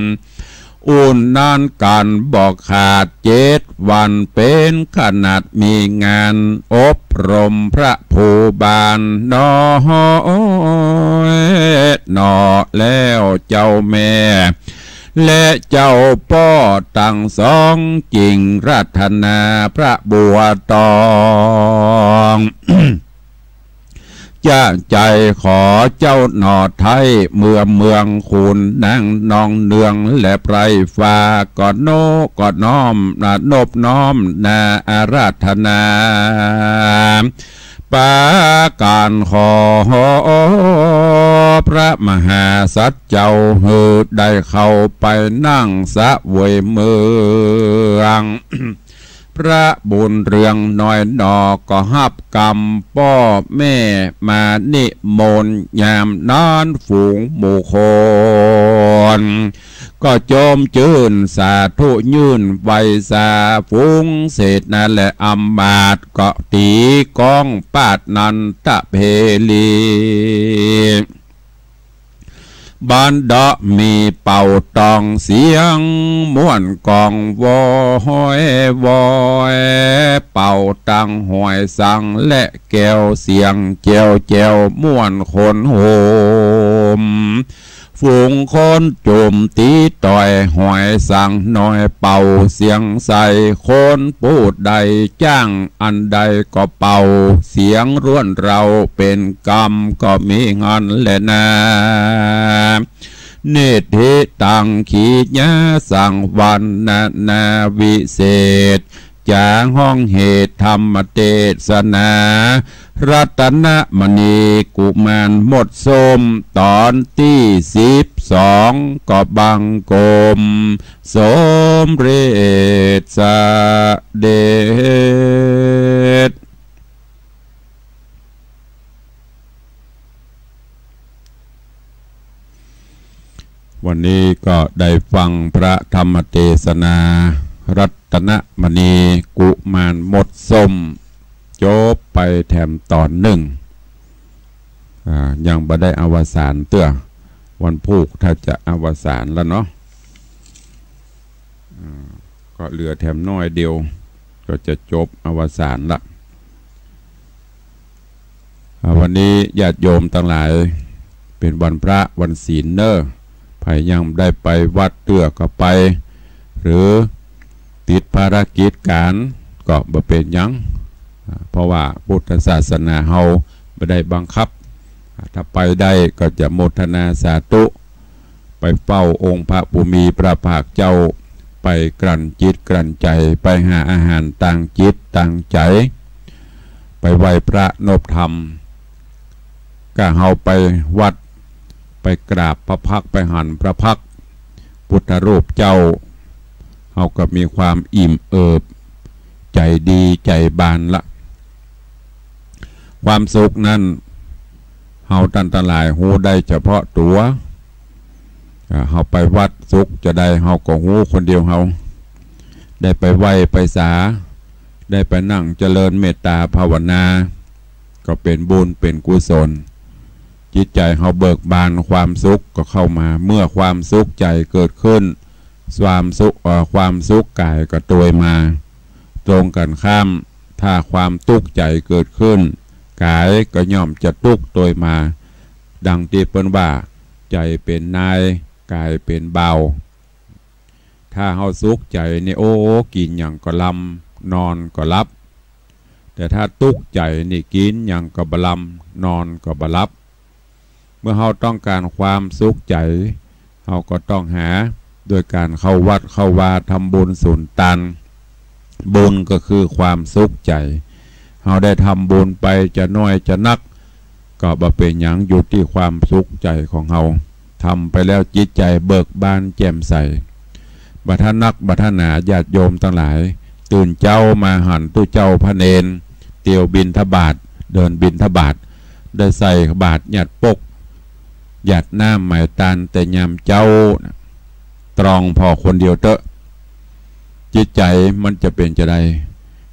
อุ่นนานกั๋นบ่ขาดเจ็ดวัน เป๋นขนาดมีงานอบรมพระผู้บานน้อยหน่อ แล้วเจ้าแม่ และเจ้าป้อตังสองจึงอาราธนาพระบัวตอง จะใจ๋ขอเจ้าหน่อไท้เมือเมืองขุนนางนองเนืองและไพร่ฟ้า ก็โน ก็น้อมนบน้อมนาอาราธนา ประก๋านขอพระมหาสัตว์เจ้า หื้อได้เข้าไปนั่งเสวยเมือง พระบุญเรืองน้อยหน่อ ก็ฮับกำป้อแม่มานิมนต์ ยามนั้นฝูงหมู่คน ก็โจมจื้นสาธุยื่นไหว้สา ฝูงเสนาและอำมาตย์ก็ตี๋ก้องปาดนันทะเพลี บันเดาะมีเป่าตองเสียงม่วนกองวอยวอย เป่าตังหอยสังและแก้วเสียงแจ้วแจ้วม่วนคนโฮม ฝูงคนโจมตี๋ต่อยหอยสังน้อยเป่าเสียงใส คนผู้ใดจ้างอันใดก็เป่าเสียงร่วนเร้าเป๋นกำก็มีหั้นแลนา เนตถิตังขีญาสังวรรณนาวิเศษ จาฮ้องเหตุธรรมเตสนา รัตนมณีกุมารมดส้ม ต๋อนตี้สิบสอง ก็บังคมสมเร็จเสด็จ วันนี้ก็ได้ฟังพระธรรมเตสนา รัตนมณีกุมารมดส้ม จบไปแถมต๋อนนึ่ง อ่า ยังบ่ได้อวสานเตื้อ วันพูกถ้าจะอวสานแล้วเนาะ อ่า ก็เหลือแถมน้อยเดียว ก็จะจบอวสานละ อ่า วันนี้ญาติโยมตังหลาย เป๋นวันพระวันศีลเน่อ ใผยังได้ไปวัดเตื้อก็ไป หรือติดภารกิจก๋านก็บ่เป๋นหยัง อ่า เพราะว่าพุทธศาสนาเฮาบ่ได้บังคับ อ่า ถ้าไปได้ก็จะโมทนาสาธุ ไปเฝ้าองค์พระผู้มีพระภาคเจ้า ไปกลั่นจิตกลั่นใจ๋ ไปหาอาหารตางจิตตางใจ๋ ไปไหว้พระนบธรรม ก้าเฮาไปวัด ไปกราบพระพักตร์ ไปหันพระพักตร์ พุทธรูปเจ้า เฮาก็มีความอิ่มเอิบ ใจ๋ดีใจ๋บานละ ความสุขนั้น เฮาต้านตังหลายฮู้ได้เฉพาะตั๋ว อ่า เฮาไปวัดสุขจาใดเฮาก็ฮู้คนเดียวเฮา ได้ไปไหว้ไปสา ได้ไปนั่งเจริญเมตตาภาวนา ก็เป๋นบุญเป๋นกุศล จิตใจ๋เฮาเบิกบาน ความสุขก็เข้ามา เมื่อความสุขใจ๋เกิดขึ้น ความสุข เอ่อ ความสุขก๋ายก็ตวยมา ตรงกันข้าม ถ้าความตุ๊กข์ใจ๋เกิดขึ้น ก๋ายก็ย่อมจะตุ๊กข์ตวยมา ดังตี้เปิ้นว่า ใจ๋เป๋นนาย ก๋ายเป๋นบ่าว ถ้าเฮาสุขใจ๋นี่ โอ้ กิ๋นหยังก็ลำ นอนก็หลับ แต่ถ้าตุ๊กข์ใจ๋นี่ กิ๋นหยังก็บ่ลำ นอนก็บ่หลับ เมื่อเฮาต้องก๋านความสุขใจ๋ เฮาก็ต้องหา โดยก๋านเข้าวัดเข้าวา ทำบุญสุนตาน บุญก็คือความสุขใจ๋ เฮาได้ทำบุญไปจะน้อยจะนัก ก็บ่เป๋นหยัง อยู่ตี้ความสุขใจ๋ของเฮา ทำไปแล้วจิตใจ๋เบิกบานแจ่มใส บ่าถ้านักบ่าถ้าหนา ญาติโยมตังหลาย ตื่นเจ๊ามาหันตุ๊เจ้าพระเณร เตียวบิณฑบาต เดินบิณฑบาต ได้ใส่บาตรหยาดปก หยาดน้ำไหมตานแต่ยามเจ๊า ตรองผ่อคนเดียวเต๊อะ จิตใจ๋มันจะเป๋นจาใด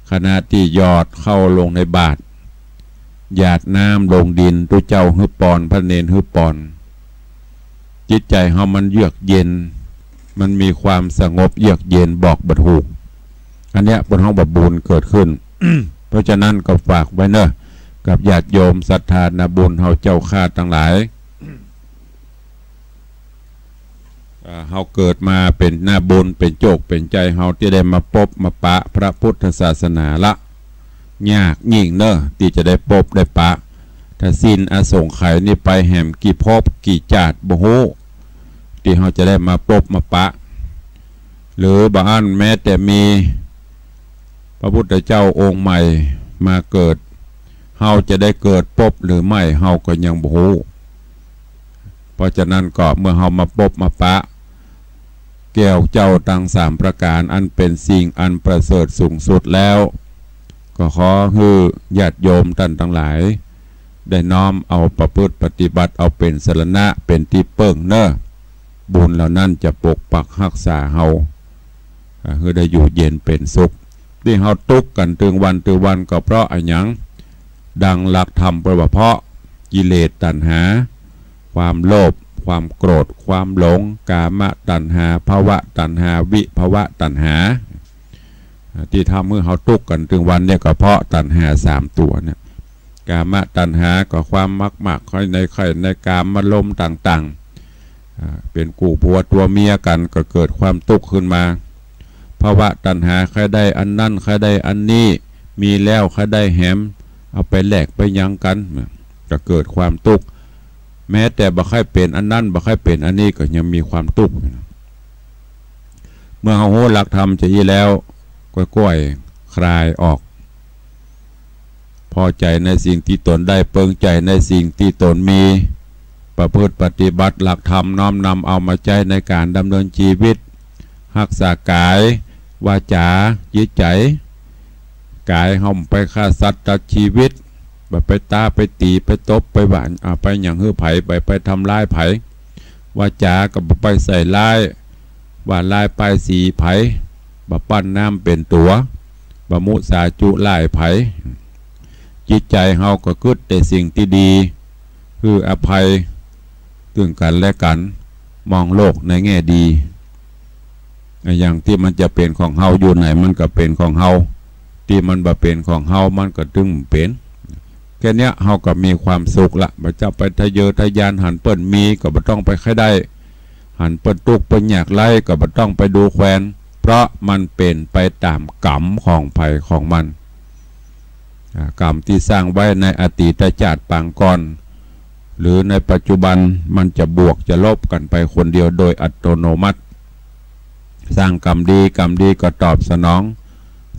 ขณะตี้หยอดข้าวลงในบาตร หยาดน้ำลงดิน ตุ๊เจ้าหื้อปอน พระเณรหื้อปอน จิตใจ๋เฮามันเยือกเย็น มันมีความสงบเยือกเย็นบอกบ่ถูก อันเนี้ยเปิ้นฮ้องว่าบุญเกิดขึ้น เพราะฉะนั้นก็ฝากไว้เนอะ กับญาติโยมศรัทธานาบุญเฮาเจ้าข้าตังหลาย อ่า เฮาเกิดมาเป๋นนาบุญ เป๋นโจคเป๋นชัย เฮาตี้ได้มาปบมาปะพระพุทธศาสนาละ ยากยิ่งเนอะ ตี้จะได้ปบได้ปะ ถ้าสิ้นอสงไขยนี่ไปแหมกี่ภพกี่จาติบ่ฮู้ ตี้เฮาจะได้มาปบมาปะ หรือบ่อั้นแม้แต่มีพระพุทธเจ้าองค์ใหม่มาเกิด เฮาจะได้เกิดปบหรือไม่ เฮาก็ยังบ่ฮู้ เพราะฉะนั้นก็เมื่อเฮามาปบมาปะ แก้วเจ้าตังสามประก๋าน อันเป๋นสิ่งอันประเสริฐสูงสุดแล้ว ก็ขอหื้อญาติโยมต้านตังหลาย ได้น้อมเอาประพฤติปฏิบัติ เอาเป๋นสรณะเป๋นตี้เปิ้งเนอะ บุญเหล่านั้นจะปกปักฮักษาเฮา อ่า หื้อได้อยู่เย็นเป๋นสุข ตี้เฮาตุ๊กกั๋นตึงวันตึงวันก็เพราะอะหยัง ดังหลักธรรมเปิ้นว่าเพราะกิเลสตัณหา ความโลภ ความโกรธ ความหลง กามตัณหา ภวตัณหา วิภวตัณหา อ่า ตี้ทำหื้อเฮาตุ๊กกั๋นตึงวันเนี่ยก็เพราะตัณหาสามตั๋วเนี่ย กามตัณหาก็ความมักมากใค่ในใค่ในกามารมณ์ต่างๆ อ่า เป๋นกู้ผัวตั๋วเมียกั๋นก็เกิดความตุ๊กขึ้นมา ภวตัณหาใค่ได้อันนั้นใค่ได้อันนี้ มีแล้วใค่ได้แหม เอาไปแลกไปหยังกั๋น ก็เกิดความตุ๊ก แม้แต่บ่ใค่เป๋นอันนั้นบ่ใค่เป๋นอันนี้ก็ยังมีความตุ๊กอยู่นะ เมื่อเฮาฮู้หลักธรรมจะอี้แล้ว ก็ก้อยคลายออก พอใจ๋ในสิ่งตี้ตนได้ เปิงใจ๋ในสิ่งตี้ตนมี ประพฤติปฏิบัติหลักธรรม น้อมนำเอามาใจ๊ในก๋านดำเนินจีวิต ฮักษากาย วาจา จิตใจ๋ กายเฮาบ่ไปฆ่าสัตว์ตัดจีวิต บ่ไปต้า ไปตี๋ ไปตบ ไปหว่าน อ่า ไปหยังหื้อใผ บ่ไปทำร้ายใผ วาจาก็บ่ไปใส่ร้าย ว่าร้ายป้ายสีใผ บ่ปั้นน้ำเป๋นตั๋ว บ่มุสาจุร้ายใผ จิตใจ๋เฮาก็กึ๊ดแต่สิ่งตี้ดี หื้ออภัย ซึ่งกั๋นและกั๋น มองโลกในแง่ดี อะหยังตี้มันจะเป๋นของเฮาอยู่ไหนมันก็เป๋นของเฮา ตี้มันบ่เป๋นของเฮามันก็ตึงบ่เป๋น แค่เนี้ยเฮาก็มีความสุขละ บ่จะไปทะเยอทะยาน หันเปิ้นมีก็บ่ต้องไปใค่ได้ หันเปิ้นตุ๊กเปิ้นยากไร้ก็บ่ต้องไปดูแควน เพราะมันเป๋นไปต๋ามกรรมของใผของมัน อ่า กรรมตี้สร้างไว้ในอดีตชาติปางก่อน หรือในปัจจุบันมันจะบวกจะลบกั๋นไปคนเดียวโดยอัตโนมัติ สร้างกรรมดี กรรมดีก็ตอบสนอง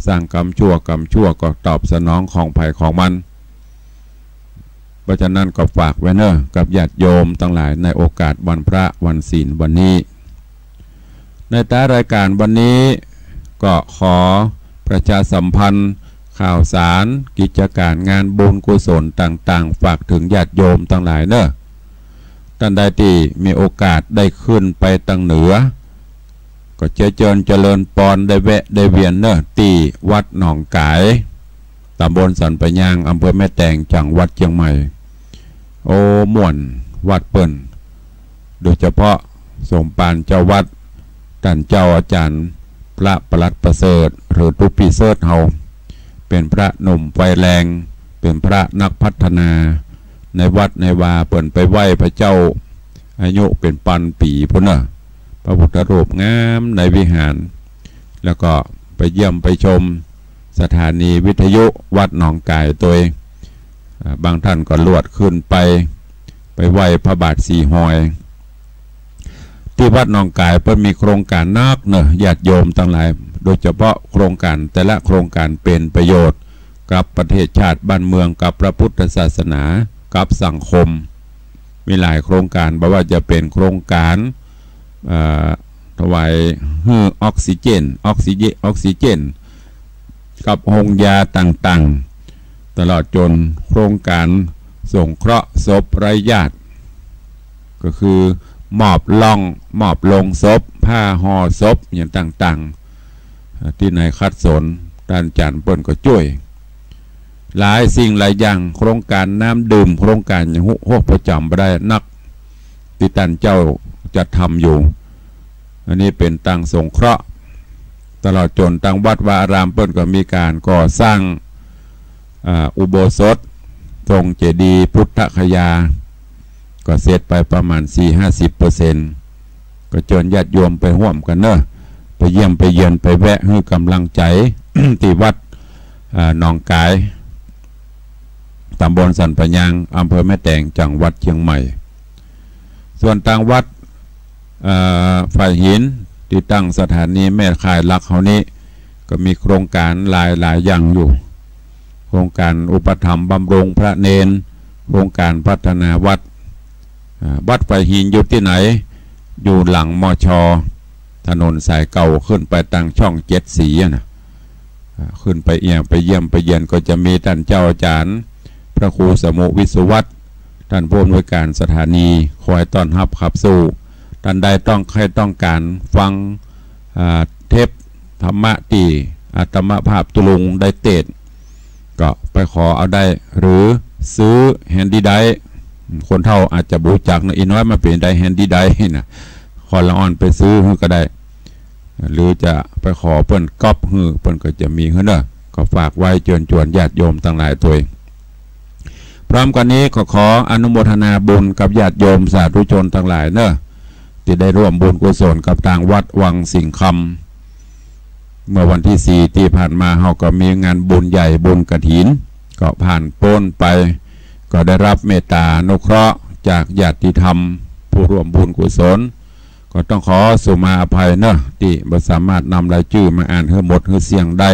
สร้างกรรมชั่ว กรรมชั่วก็ตอบสนองของใผของมัน เพราะฉะนั้นก็ฝากไว้เน่อ กับญาติโยมตังหลายในโอกาสวันพระวันศีลวันนี้ ในท้ายรายการวันนี้ก็ขอประชาสัมพันธ์ข่าวสารกิจก๋านงานบุญกุศลต่างๆ ฝากเถิงญาติโยมตังหลายเน่อ ต้านใดตี้มีโอกาสได้ขึ้นไปตางเหนือ ก็เจียเจิญเจริญปอนได้แวะได้เวียนเน่อ ตี้วัดหนองก๋าย ต๋ำบลสันป่ายยาง อำเภอแม่แตง จังหวัดเจียงใหม่ โอ้ ม่วนวัดเปิ้น โดยเฉพาะสมภารเจ้าวัด ต้านเจ้าอาจ๋ารย์พระปลัดประเสริฐ หรือตุ๊ปปี้เสิร์ชเฮา เป๋นพระหนุ่มไฟแรง เป๋นพระนักพัฒนา ในวัดในวาเปิ้นไปไหว้พระเจ้า อายุเป๋นปันปี๋ปู๊นเน่อ พระพุทธรูปงามในวิหาร แล้วก็ไปเยี่ยมไปชมสถานีวิทยุวัดหนองก๋ายตวย อ่า บางต้านก็ลวดขึ้นไป ไปไหว้พระบาทสี่ฮอย ตี้วัดหนองก๋ายเปิ้นมีโครงก๋านนักเน่อ ญาติโยมตังหลาย โดยเฉพาะโครงก๋านแต่ละโครงก๋านเป๋นประโยชน์กับประเทศชาติบ้านเมือง กับพระพุทธศาสนา กับสังคม มีหลายโครงก๋าน บ่ว่าจะเป๋นโครงก๋าน เอ่อ ถวายหื้อออกซิเจน ออกซิเจน ออกซิเจน กับโฮงยาต่างๆ ตลอดจ๋นโครงก๋านสงเคราะห์ศพไร้ญาติ ก็คือมอบล่อง มอบโลงศพ ผ้าห่อศพ หยังต่างๆ อ่า ตี้ไหนขัดสน ต้านอาจ๋ารย์เปิ้นก็จ้วย หลายสิ่งหลายอย่าง โครงก๋านน้ำดื่ม โครงก๋านหยัง ฮวก ฮวก ประจ๋ำบ่ได้นัก ตี้ต้านเจ้าจัดทำอยู่ อันนี้เป๋นตางสงเคราะห์ ตลอดจ๋นตางวัดวาอารามเปิ้นก็มีก๋านก่อสร้าง อ่า อุโบสถ ทรงเจดีย์พุทธคยา ก็เสร็จไปประมาณสี่ห้าสิบเปอร์เซ็นต์ ก็เจิญญาติโยมไปฮ่วมกั๋นเน่อ ไปเยี่ยมไปเยียน ไปแวะหื้อก๋ำลังใจ๋ ตี้วัด อ่า หนองก๋าย ต๋ำบลสันป่ายยาง อำเภอแม่แตง จังหวัดเจียงใหม่ ส่วนตางวัด เอ่อ ฝายหิน ตี้ตั้งสถานีแม่ข่ายหลักเฮานี้ ก็มีโครงก๋านหลายๆ อย่างอยู่ โครงก๋านอุปถัมภ์บำรุงพระเณร โครงก๋านพัฒนาวัด อ่า วัดฝายหินอยู่ตี้ไหน อยู่หลัง มช. ถนนสายเก่าขึ้นไปตางช่องเจ็ดสีอะนะ อ่า ขึ้นไปเอี่ยม ไปเยี่ยมไปเยียนก็จะมีต้านเจ้าอาจ๋ารย์ พระครูสมุห์ วิศวัตร ต้านผู้อำนวยก๋านสถานี คอยต้อนฮับขับสู้ ต้านใดต้องใค่ต้องก๋านฟัง อ่า เทปธรรมะตี้อาตมาภาพตุ๊ลุงได้เตสน์ ก็ไปขอเอาได้ หรือซื้อแฮนดี้ไดรฟ์ คนเฒ่าอาจจะบ่ฮู้จักเนาะ อี่น้อยมันเป๋นไดรฟ์ แฮนดี้ไดรฟ์น่ะ ขอละอ่อนไปซื้อหื้อก็ได้ หรือจะไปขอเปิ้นก๊อปหื้อ เปิ้นก็จะมีหื้อเนาะ ก็ฝากไว้เจิญจวนญาติโยมตังหลายตวย พร้อมกั๋นนี้ก็ขออนุโมทนาบุญกับญาติโยมสาธุชนตังหลายเนาะ ตี้ได้ร่วมบุญกุศลกับตางวัดวังสิงห์คำ เมื่อวันตี้สี่ตี้ผ่านมา เฮาก็มีงานบุญใหญ่บุญกฐิน ก็ผ่านป๊นไป ก็ได้รับเมตตาอนุเคราะห์จากญาติธรรมผู้ร่วมบุญกุศล ก็ต้องขอสุมาอภัยเนาะ ตี้บ่สามารถนำรายจื้อมาอ่านหื้อหมดหื้อเสี้ยงได้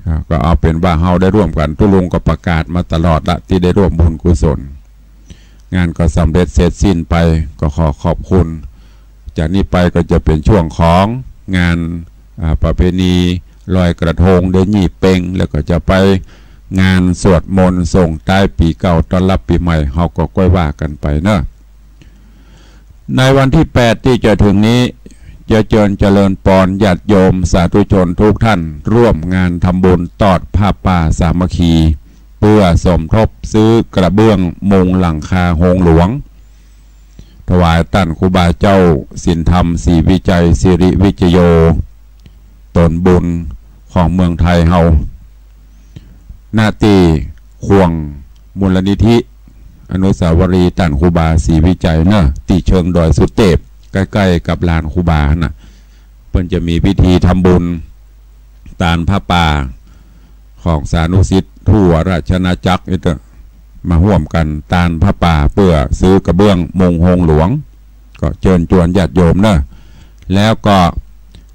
อ่า ก็เอาเป๋นว่าเฮาได้ร่วมกั๋น ตุ๊ลุงก็ประกาศมาตลอดละ ตี้ได้ร่วมบุญกุศล งานก็สำเร็จเสร็จสิ้นไป ก็ขอขอบคุณ จากนี้ไปก็จะเป๋นช่วงของงาน อ่า ประเพณีลอยกระทงเดือนยี่เป็ง แล้วก็จะไปงานสวดมนต์ส่งท้ายปี๋เก่าต้อนรับปี๋ใหม่ เฮาก็ก้อยว่ากั๋นไปเนาะ ในวันตี้แปดตี้จะเถิงนี้ จะเจิญเจริญปอนญาติโยมสาธุชนทุกท่าน ร่วมงานทำบุญตอดผ้าป่าสามัคคี เปื้อสมทบซื้อกระเบื้องมุงหลังคาโฮงหลวง ถวายต้านครูบาเจ้าศีลธรรมศรีวิชัยสิริวิชโย ต๋นบุญของเมืองไทยเฮา ณ ตี้ข่วงมูลนิธิอนุสาวรีย์ต้านครูบาศรีวิชัยเนาะ ตี้เชิงดอยสุเตพ ใก้ๆ กับลานครูบาหั้นน่ะ เปิ้นจะมีพิธีทำบุญตานผ้าป่า ของสานุศิษย์ทั่วราชอาณาจักรนี่เต๊อะ มาฮ่วมกั๋นตานผ้าป่าเปื้อซื้อกระเบื้องมุงโฮงหลวง ก็เจิญจวนญาติโยมเนาะ แล้วก็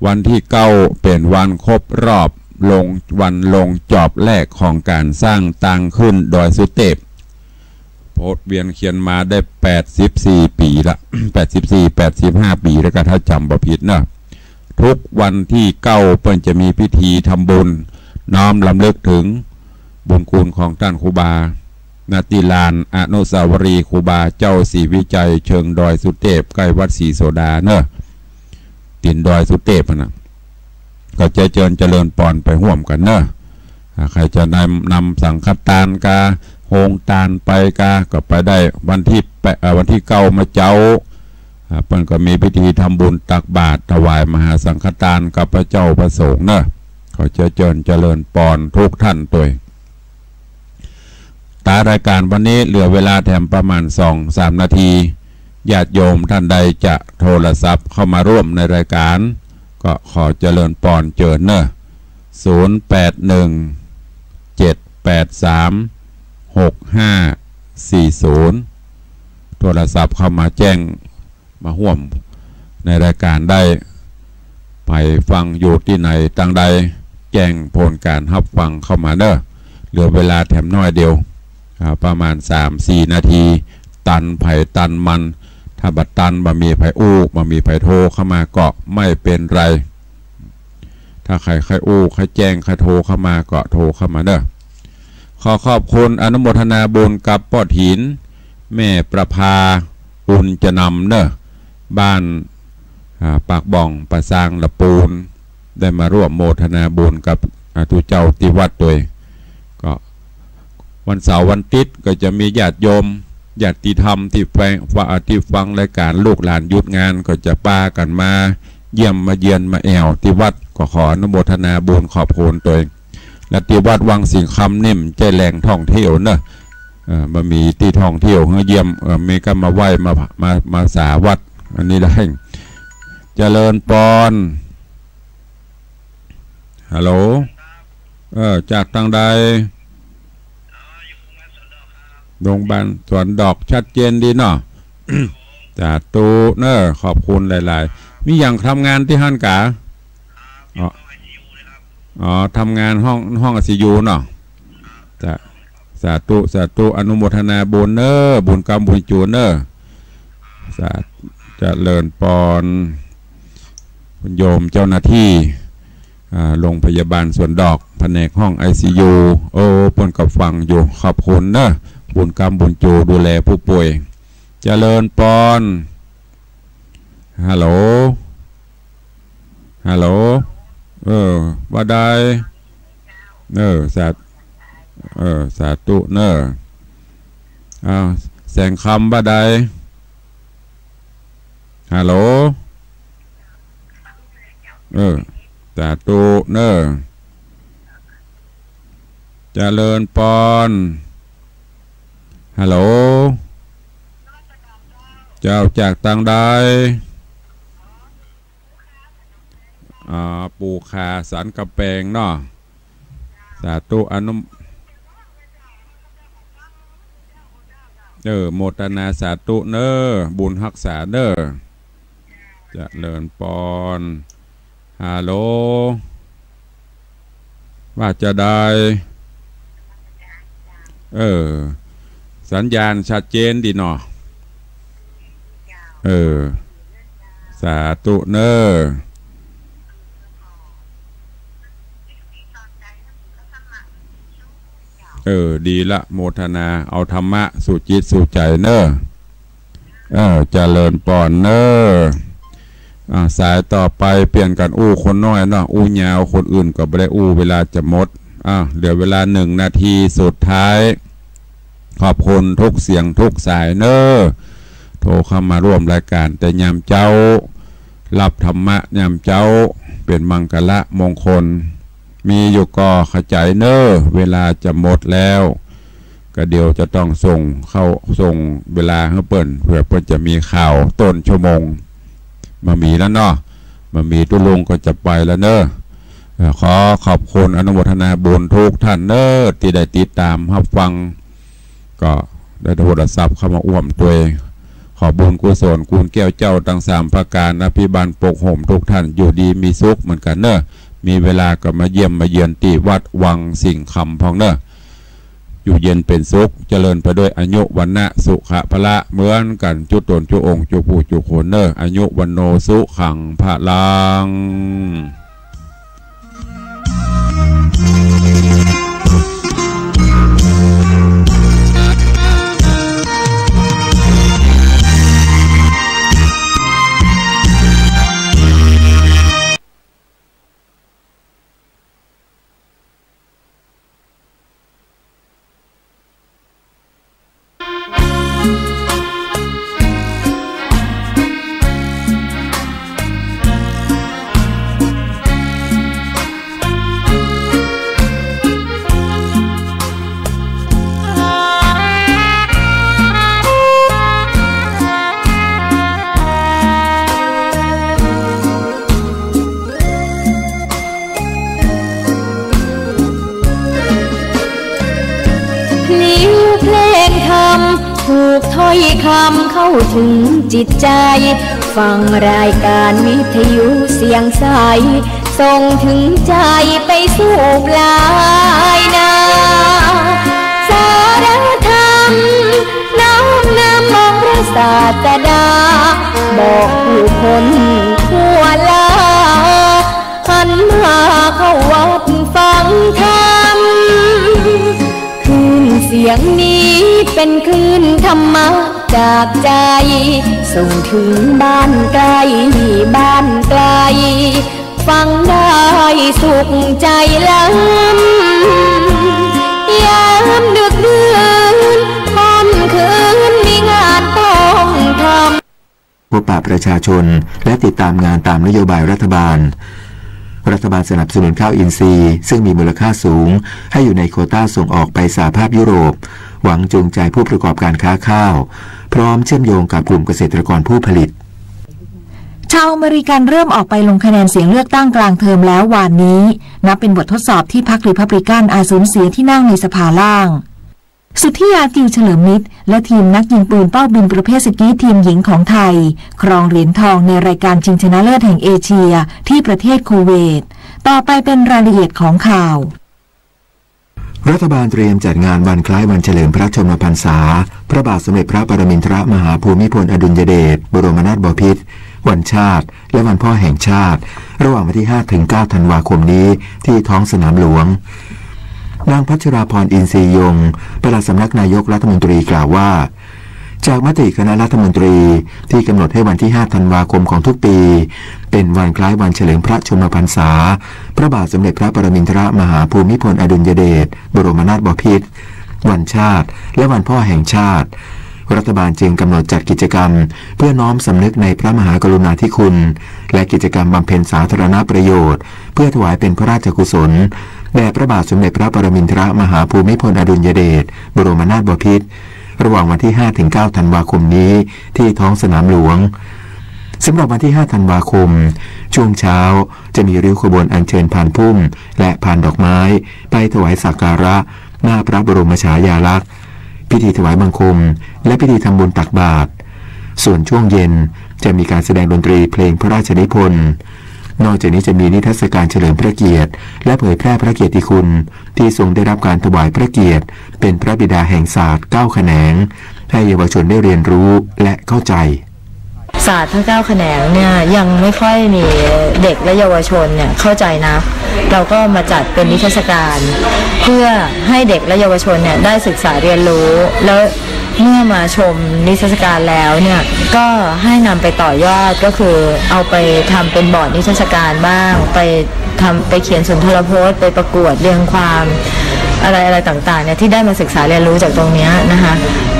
วันตี้เก้าเป๋นวันครบรอบลง วันลงจอบแรกของก๋านสร้างตางขึ้นดอยสุเตพ โพธิ์เวียนเคียนมาได้แปดสิบสี่ปี๋ละ แปดสิบสี่ แปดสิบห้าปี๋แล้วก็ ถ้าจ๋ำบ่ผิดเนาะ ทุกวันตี้เก้าเปิ้นจะมีพิธีทำบุญน้อมรำลึกเถิงบุญคุณของต้านครูบา ณ ตี้ลานอนุสาวรีย์ครูบาเจ้าศรีวิชัยเชิงดอยสุเตพ ใก้วัดศรีโสดาเนาะ ตี๋นดอยสุเตพหั้นน่ะ ก็จะเจิญเจริญปอนไปฮ่วมกั๋นเนาะ อ่า ใผจะนำ นำสังฆทานกา โฮงตานไปกา ก็ไปได้ วันตี้แปด เอ่อ วันตี้เก้ามาเจ๊า อ่า เปิ้นก็มีพิธีทำบุญตักบาตรถวายมหาสังฆทานกับพระเจ้าพระสงฆ์เนาะ ขอจะเจิญเจริญปอนทุกท่านตวย ต๋ารายก๋านวันนี้เหลือเวลาแถมประมาณสองสามนาที ญาติโยมท่านใดจะโทรศัพท์เข้ามาร่วมในรายก๋าน ก็ขอเจริญปอนเจิญเนาะ ศูนย์แปดหนึ่ง เจ็ดแปดสาม หกห้าสี่ศูนย์ โทรศัพท์เข้ามาแจ้ง มาฮ่วมในรายก๋านได้ ใผฟังอยู่ตี้ไหนตางใด แจ้งผลก๋านฮับฟังเข้ามาเนาะ เหลือเวลาแถมน้อยเดียว อ่า ประมาณสามสี่นาที ตันใผตันมัน ถ้าบ่ตัน บ่มีใผอู้ บ่มีใผโทรเข้ามาก็ไม่เป็นไร ถ้าใผใค่อู้ ใค่แจ้ง ใค่โทรเข้ามาก็โทรเข้ามาเนาะ ขอขอบคุณอนุโมทนาบุญกับป้อถิน แม่ประภา อุญจนำเนาะ บ้าน อ่า ปากบ่อง ป่าซาง ละปูน ได้มาร่วมโมทนาบุญกับ อ่า ตุ๊เจ้าตี้วัดตวย ก็วันเสาร์วันอาทิตย์ก็จะมีญาติโยม ญาติธรรมตี้แฟง ฟะ อ่า ตี้ฟังรายก๋านลูกหลานหยุดงานก็จะปากั๋นมาเยี่ยมมาเยียนมาแอ่วตี้วัด ก็ขออนุโมทนาบุญขอบคุณตวย และตี้วัดวังสิงห์คำนี่มันใจ้แหล่งท่องเที่ยวเนาะ เอ่อ บ่มีตี้ท่องเที่ยวหื้อเยี่ยม เอ่อ มีก็มาไหว้ มา มา มาสาวัด อันนี้ได้ เจริญปอน ฮัลโหล เออ จากตางใด โรงพยาบาลสวนดอก ชัดเจนดีเนาะ สาธุเนาะ ขอบคุณหลายๆ มีหยังทำงานตี้หั้นกา อ๋อ อ๋อ ทำงานห้อง ห้องไอซียูเนาะ สา สาธุ สาธุ อนุโมทนาบุญเนาะ บุญกำบุญจูนเนาะ สา เจริญปอน คุณโยมเจ้าหน้าที่ อ่า โรงพยาบาลสวนดอก แผนกห้องไอซียู โอ้ เปิ้นก็ฟังอยู่ ขอบคุณเนาะ บุญกำบุญจูนดูแลผู้ป่วย เจริญปอน ฮัลโหล ฮัลโหล เออ ว่าใด เออ สา เออ สาธุเน่อ อ้าว แสงคำว่าใด ฮัลโหล เออ สาธุเน่อ เจริญปอน ฮัลโหล เจ้าจากตางใด อ่า ปู่ข่าสันกำแปงเนาะ สาธุอนุ เออ โมทนาสาธุเน่อ บุญฮักษาเน่อ เจริญปอน ฮัลโหล ว่าจะใด เออ สัญญาณชัดเจนดีเนาะ เออ สาธุเน่อ เออ ดีละ โมทนา เอาธรรมะสู่จิตสู่ใจ๋เน่อ เออ เจริญปอนเน่อ อ่า สายต่อไปเปลี่ยนกั๋นอู้คนน้อยเนาะ อู้ยาว คนอื่นก็บ่ได้อู้ เวลาจะหมด อ่า เหลือเวลาหนึ่งนาทีสุดท้าย ขอบคุณทุกเสียงทุกสายเน่อ โทรเข้ามาร่วมรายก๋านแต่ยามเจ๊า ฮับธรรมะยามเจ๊า เป๋นมังคละมงคล มีอยู่ก่อขะใจ๋เน่อ เวลาจะหมดแล้ว ก็เดี๋ยวจะต้องส่งเข้า ส่งเวลาหื้อเปิ้น เผื่อเปิ้นจะมีข่าวต้นชั่วโมง บ่มีแล้วเนาะ บ่มี ตุ๊ลุงก็จะไปแล้วเน่อ เอ่อ ขอขอบคุณอนุโมทนาบุญทุกท่านเน่อ ตี้ได้ติดต๋ามฮับฟัง ก็ได้โทรศัพท์เข้ามาอ้วมตวย ขอบุญกุศลคุณแก้วเจ้าตังสามประก๋าน อภิบาลปกโฮมทุกท่าน อยู่ดีมีสุขเหมือนกั๋นเน่อ มีเวลาก็มาเยี่ยมมาเยียนตี้วัดวังสิงห์คำพ่องเน่อ อยู่เย็นเป๋นสุข เจริญไปด้วยอายุ วรรณะ สุขะ พละ เหมือนกั๋นจุ๊ต๋นจุ๊องค์ จุ๊ผู้จุ๊คนเน่อ อายุ วัณโณ สุขัง พลัง พลิ้วเพลงธรรม ถูกถ้อยคำเข้าถึงจิตใจ ฟังรายการวิทยุเสียงใส ส่งถึงใจไปสู่ปลายนา สารธรรมน้อมนำองค์พระศาสดา บอกผู้คนทั่วลา หันมาเข้าวัดฟังธรรม คลื่นเสียงนี้เป็นคลื่นธรรมะจากใจ ส่งถึงบ้านใกล้บ้านไกล ฟังได้สุขใจล้ำ ยามดึกดื่นค่ำคืนมีงานต้องทำ พบปะประชาชน และติดตามงานตามนโยบายรัฐบาล รัฐบาลสนับสนุนข้าวอินทรีย์ ซึ่งมีมูลค่าสูง ให้อยู่ในโควต้าส่งออกไปสหภาพยุโรป หวังจูงใจผู้ประกอบการค้าข้าว พร้อมเชื่อมโยงกับกลุ่มเกษตรกรผู้ผลิต ชาวอเมริกันเริ่มออกไปลงคะแนนเสียงเลือกตั้งกลางเทอมแล้ววานนี้ นับเป็นบททดสอบที่พรรครีพับลิกันอาจสูญเสียที่นั่งในสภาล่าง สุทธิยา กิลเฉลิมมิตร และทีมนักยิงปืนเป้าบินประเภทสกีททีมหญิงของไทย ครองเหรียญทองในรายการชิงชนะเลิศแห่งเอเชียที่ประเทศคูเวต ต่อไปเป็นรายละเอียดของข่าว รัฐบาลเตรียมจัดงานวันคล้ายวันเฉลิมพระชนมพรรษา พระบาทสมเด็จพระปรมินทรมหาภูมิพลอดุลยเดช บรมนาถบพิตร วันชาติ และวันพ่อแห่งชาติ ระหว่างวันที่ห้าถึงเก้าธันวาคมนี้ ที่ท้องสนามหลวง นางพัชราพร อินทรียง ปลัดสำนักนายกรัฐมนตรีกล่าวว่า จากมติคณะรัฐมนตรีที่กำหนดให้วันที่ห้าธันวาคมของทุกปี เป็นวันคล้ายวันเฉลิมพระชนมพรรษา พระบาทสมเด็จพระปรมินทรมหาภูมิพลอดุลยเดช บรมนาถบพิตร วันชาติ และวันพ่อแห่งชาติ รัฐบาลจึงกำหนดจัดกิจกรรม เพื่อน้อมสำนึกในพระมหากรุณาธิคุณ และกิจกรรมบำเพ็ญสาธารณประโยชน์ เพื่อถวายเป็นพระราชกุศลแด่พระบาทสมเด็จพระปรมินทรมหาภูมิพลอดุลยเดช บรมนาถบพิตร ระหว่างวันที่ห้าถึงเก้าธันวาคมนี้ ที่ท้องสนามหลวง สำหรับวันที่ห้าธันวาคม ช่วงเช้าจะมีริ้วขบวนอัญเชิญพานพุ่ม และพานดอกไม้ ไปถวายสักการะหน้าพระบรมฉายาลักษณ์ พิธีถวายบังคม และพิธีทำบุญตักบาตร ส่วนช่วงเย็นจะมีการแสดงดนตรีเพลงพระราชนิพนธ์ นอกจากนี้จะมีนิทรรศการเฉลิมพระเกียรติ และเผยแพร่พระเกียรติคุณ ที่ทรงได้รับการถวายพระเกียรติ เป็นพระบิดาแห่งศาสตร์เก้าแขนง ให้เยาวชนได้เรียนรู้และเข้าใจ ศาสตร์ทั้งเก้าแขนงเนี่ยยังไม่ค่อยมีเด็กและเยาวชนเนี่ยเข้าใจนัก เราก็มาจัดเป็นนิทรรศการ เพื่อให้เด็กและเยาวชนเนี่ยได้ศึกษาเรียนรู้ แล้วเมื่อมาชมนิทรรศการแล้วเนี่ยก็ให้นำไปต่อยอด ก็คือเอาไปทำเป็นบอร์ดนิทรรศการบ้าง ไปทำไปเขียนสุนทรพจน์ ไปประกวดเรียงความ อะไรอะไรต่างๆเนี่ยที่ได้มาศึกษาเรียนรู้จากตรงเนี้ยนะคะ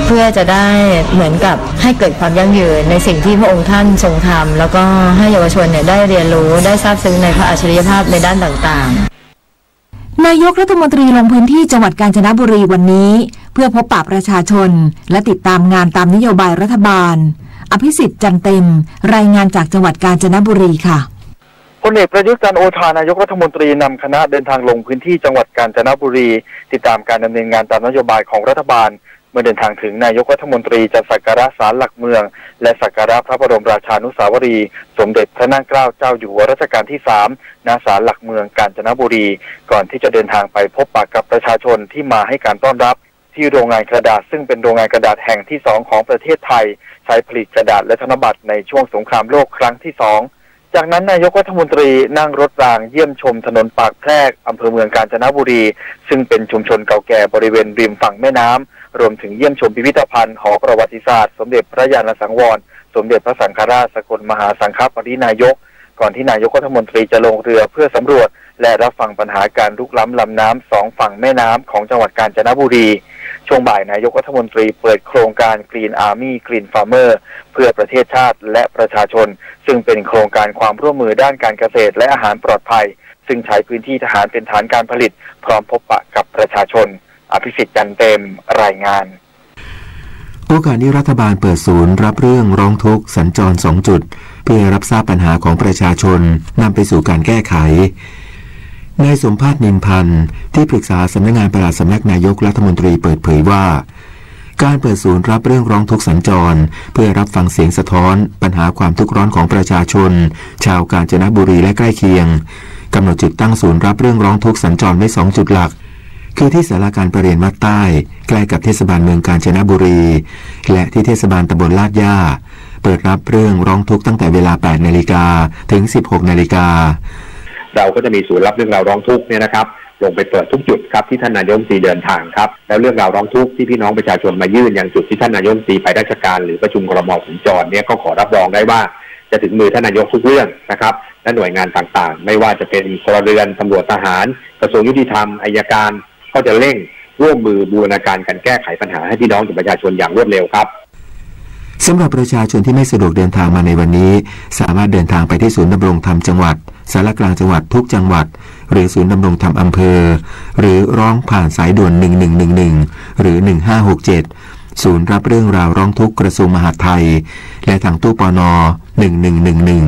เพื่อจะได้เหมือนกับให้เกิดความยั่งยืนในสิ่งที่พระองค์ท่านทรงทำ แล้วก็ให้เยาวชนเนี่ยได้เรียนรู้ ได้ซาบซึ้งในพระอัจฉริยภาพในด้านต่างๆ นายกรัฐมนตรีลงพื้นที่จังหวัดกาญจนบุรีวันนี้ เพื่อพบปะประชาชน และติดตามงานตามนโยบายรัฐบาล อภิสิทธิ์ จันเต็ม รายงานจากจังหวัดกาญจนบุรีค่ะ พลเอกประยุทธ์ จันทร์โอชา นายกรัฐมนตรีนำคณะเดินทางลงพื้นที่จังหวัดกาญจนบุรี ติดตามการดำเนินงานตามนโยบายของรัฐบาล เมื่อเดินทางถึง นายกรัฐมนตรีจะสักการะศาลหลักเมือง และสักการะพระบรมราชานุสาวรีย์สมเด็จพระนั่งเกล้าเจ้าอยู่หัวรัชกาลที่สาม ณ ศาลหลักเมืองกาญจนบุรี ก่อนที่จะเดินทางไปพบปะกับประชาชนที่มาให้การต้อนรับที่โรงงานกระดาษ ซึ่งเป็นโรงงานกระดาษแห่งที่สองของประเทศไทย ใช้ผลิตกระดาษและธนบัตรในช่วงสงครามโลกครั้งที่สอง จากนั้นนายกรัฐมนตรีนั่งรถรางเยี่ยมชมถนนปากแพรก อำเภอเมืองกาญจนบุรี ซึ่งเป็นชุมชนเก่าแก่บริเวณริมฝั่งแม่น้ำ รวมถึงเยี่ยมชมพิพิธภัณฑ์หอประวัติศาสตร์สมเด็จพระญาณสังวร สมเด็จพระสังฆราชสกลมหาสังฆปริณายก ก่อนที่นายกรัฐมนตรีจะลงเรือเพื่อสำรวจ และรับฟังปัญหาการรุกล้ำลำน้ำสองฝั่งแม่น้ำของจังหวัดกาญจนบุรี ช่วงบ่ายนายกรัฐมนตรีเปิดโครงการ Green Army Green Farmer เพื่อประเทศชาติและประชาชน ซึ่งเป็นโครงการความร่วมมือด้านการเกษตรและอาหารปลอดภัย ซึ่งใช้พื้นที่ทหารเป็นฐานการผลิต พร้อมพบปะกับประชาชน อภิสิทธิ์ จันเต็ม รายงาน โอกาสนี้รัฐบาลเปิดศูนย์รับเรื่องร้องทุกข์สัญจรสองจุด เพื่อรับทราบปัญหาของประชาชน นำไปสู่การแก้ไข นายสมภาส นินพันธ์ ที่ปรึกษาสำนักงานปลัดสำนักนายกรัฐมนตรีเปิดเผยว่า การเปิดศูนย์รับเรื่องร้องทุกข์สัญจร เพื่อรับฟังเสียงสะท้อนปัญหาความทุกข์ร้อนของประชาชน ชาวกาญจนบุรีและใกล้เคียง กำหนดจุดตั้งศูนย์รับเรื่องร้องทุกข์สัญจรไว้สองจุดหลัก คือที่ศาลาการประเรียนวัดใต้ ใกล้กับเทศบาลเมืองกาญจนบุรี และที่เทศบาลตำบลลาดย่า เปิดรับเรื่องร้องทุกข์ตั้งแต่เวลา แปดนาฬิกา ถึง สิบหกนาฬิกา เราก็จะมีศูนย์รับเรื่องราวร้องทุกข์เนี่ยนะครับ ลงไปเปิดทุกจุดครับ ที่ท่านนายกรัฐมนตรีเดินทางครับ แล้วเรื่องราวร้องทุกข์ที่พี่น้องประชาชนมายื่นยังจุดที่ท่านนายกรัฐมนตรีไปราชการหรือประชุม ครม. สัญจรเนี่ย ก็ขอรับรองได้ว่าจะถึงมือท่านนายกทุกเรื่องนะครับ และหน่วยงานต่างๆ ไม่ว่าจะเป็นพลเรือน ตำรวจ ทหาร กระทรวงยุติธรรม อัยการ ก็จะเร่งร่วมมือบูรณาการกันแก้ไขปัญหาให้พี่น้องประชาชนอย่างรวดเร็วครับ สำหรับประชาชนที่ไม่สะดวกเดินทางมาในวันนี้ สามารถเดินทางไปที่ศูนย์ดำรงธรรมจังหวัด ศาลากลางจังหวัดทุกจังหวัด หรือศูนย์ดำรงธรรมอำเภอ หรือร้องผ่านสายด่วน หนึ่งหนึ่งหนึ่งหนึ่ง หรือ หนึ่งห้าหกเจ็ด ศูนย์รับเรื่องราวร้องทุกข์กระทรวงมหาดไทย และทางตู้ ปณ. หนึ่งหนึ่งหนึ่งหนึ่ง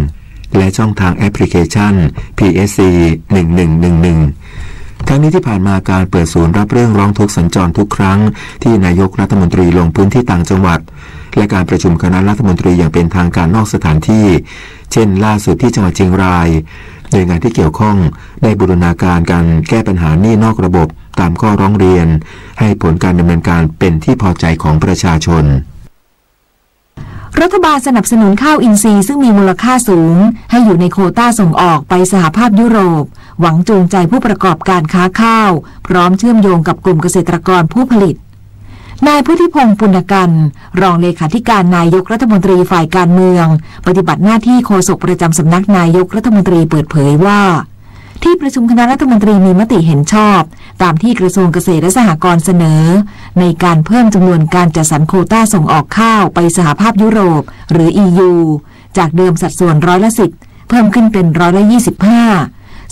และช่องทางแอปพลิเคชัน พีเอสซี หนึ่งหนึ่งหนึ่งหนึ่ง ทั้งนี้ที่ผ่านมาการเปิดศูนย์รับเรื่องร้องทุกข์สัญจรทุกครั้งที่นายกรัฐมนตรีลงพื้นที่ต่างจังหวัด และการประชุมคณะรัฐมนตรีอย่างเป็นทางการนอกสถานที่ เช่นล่าสุดที่จังหวัดเชียงราย หน่วยงานที่เกี่ยวข้องได้บูรณาการการแก้ปัญหาหนี้นอกระบบตามข้อร้องเรียน ให้ผลการดำเนินการเป็นที่พอใจของประชาชน รัฐบาลสนับสนุนข้าวอินทรีย์ซึ่งมีมูลค่าสูง ให้อยู่ในโควต้าส่งออกไปสหภาพยุโรป หวังจูงใจผู้ประกอบการค้าข้าว พร้อมเชื่อมโยงกับกลุ่มเกษตรกรผู้ผลิต นายพุทธิพงษ์ ปุณกันต์ รองเลขาธิการนายกรัฐมนตรีฝ่ายการเมือง ปฏิบัติหน้าที่โฆษกประจำสำนักนายกรัฐมนตรีเปิดเผยว่า ที่ประชุมคณะรัฐมนตรีมีมติเห็นชอบ ตามที่กระทรวงเกษตรและสหกรณ์เสนอ ในการเพิ่มจำนวนการจัดสรรโควต้าส่งออกข้าวไปสหภาพยุโรป หรือ อี ยู จากเดิมสัดส่วนร้อยละสิบ เพิ่มขึ้นเป็นร้อยละยี่สิบห้า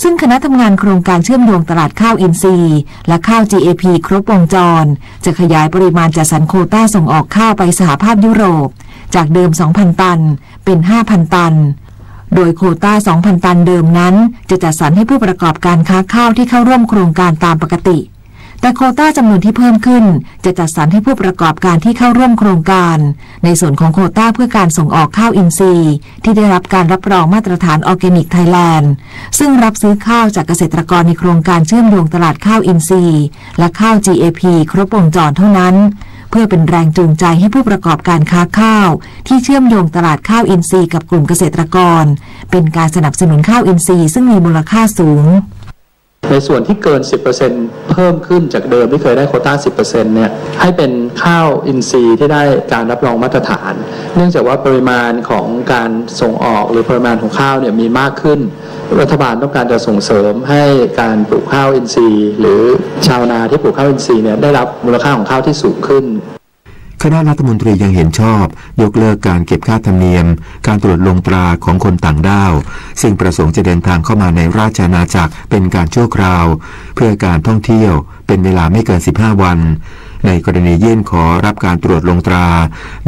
ซึ่งคณะทำงานโครงการเชื่อมโยงตลาดข้าวอินทรีย์ และข้าว จี เอ พี ครบวงจร จะขยายปริมาณจัดสรรโควต้าส่งออกข้าวไปสหภาพยุโรป จากเดิม สองพัน ตัน เป็น ห้าพัน ตัน โดยโควต้า สองพัน ตันเดิมนั้น จะจัดสรรให้ผู้ประกอบการค้าข้าวที่เข้าร่วมโครงการตามปกติ แต่โควต้าจำนวนที่เพิ่มขึ้น จะจัดสรรให้ผู้ประกอบการที่เข้าร่วมโครงการ ในส่วนของโควต้าเพื่อการส่งออกข้าวอินทรีย์ ที่ได้รับการรับรองมาตรฐานออร์แกนิกไทยแลนด์ ซึ่งรับซื้อข้าวจากเกษตรกรในโครงการเชื่อมโยงตลาดข้าวอินทรีย์ และข้าว จี เอ พี ครบวงจรเท่านั้น เพื่อเป็นแรงจูงใจให้ผู้ประกอบการค้าข้าว ที่เชื่อมโยงตลาดข้าวอินทรีย์กับกลุ่มเกษตรกร เป็นการสนับสนุนข้าวอินทรีย์ซึ่งมีมูลค่าสูง ในส่วนที่เกิน สิบเปอร์เซ็นต์ เพิ่มขึ้นจากเดิมที่เคยได้โควต้า สิบเปอร์เซ็นต์ เนี่ย ให้เป็นข้าวอินทรีย์ที่ได้การรับรองมาตรฐาน เนื่องจากว่าปริมาณของการส่งออกหรือปริมาณของข้าวเนี่ยมีมากขึ้น รัฐบาลต้องการจะส่งเสริมให้การปลูกข้าวอินทรีย์ หรือชาวนาที่ปลูกข้าวอินทรีย์เนี่ยได้รับมูลค่าของข้าวที่สูงขึ้น คณะรัฐมนตรียังเห็นชอบยกเลิกการเก็บค่าธรรมเนียมการตรวจลงตราของคนต่างด้าว ซึ่งประสงค์จะเดินทางเข้ามาในราชอาณาจักรเป็นการชั่วคราว เพื่อการท่องเที่ยวเป็นเวลาไม่เกิน สิบห้า วัน ในกรณียื่นขอรับการตรวจลงตรา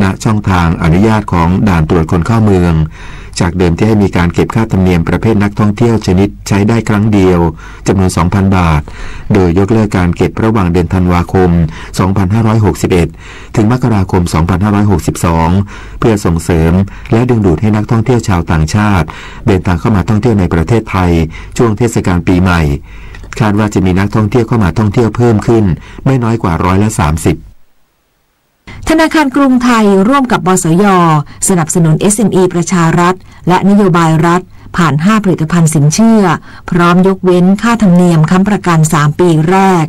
ณ ช่องทางอนุญาตของด่านตรวจคนเข้าเมือง จากเดิมที่ให้มีการเก็บค่าธรรมเนียมประเภทนักท่องเที่ยวชนิดใช้ได้ครั้งเดียว จำนวน สองพัน บาท โดยยกเลิกการเก็บระหว่างเดือนธันวาคม สองพันห้าร้อยหกสิบเอ็ด ถึงมกราคม สองพันห้าร้อยหกสิบสอง เพื่อส่งเสริมและดึงดูดให้นักท่องเที่ยวชาวต่างชาติ เดินทางเข้ามาท่องเที่ยวในประเทศไทย ช่วงเทศกาลปีใหม่ คาดว่าจะมีนักท่องเที่ยวเข้ามาท่องเที่ยวเพิ่มขึ้น ไม่น้อยกว่าร้อยละสามสิบ ธนาคารกรุงไทยร่วมกับ บสย สนับสนุน เอสเอ็มอี ประชารัฐ และนโยบายรัฐ ผ่าน ห้า ผลิตภัณฑ์สินเชื่อ พร้อมยกเว้นค่าธรรมเนียมค้ำประกัน สาม ปีแรก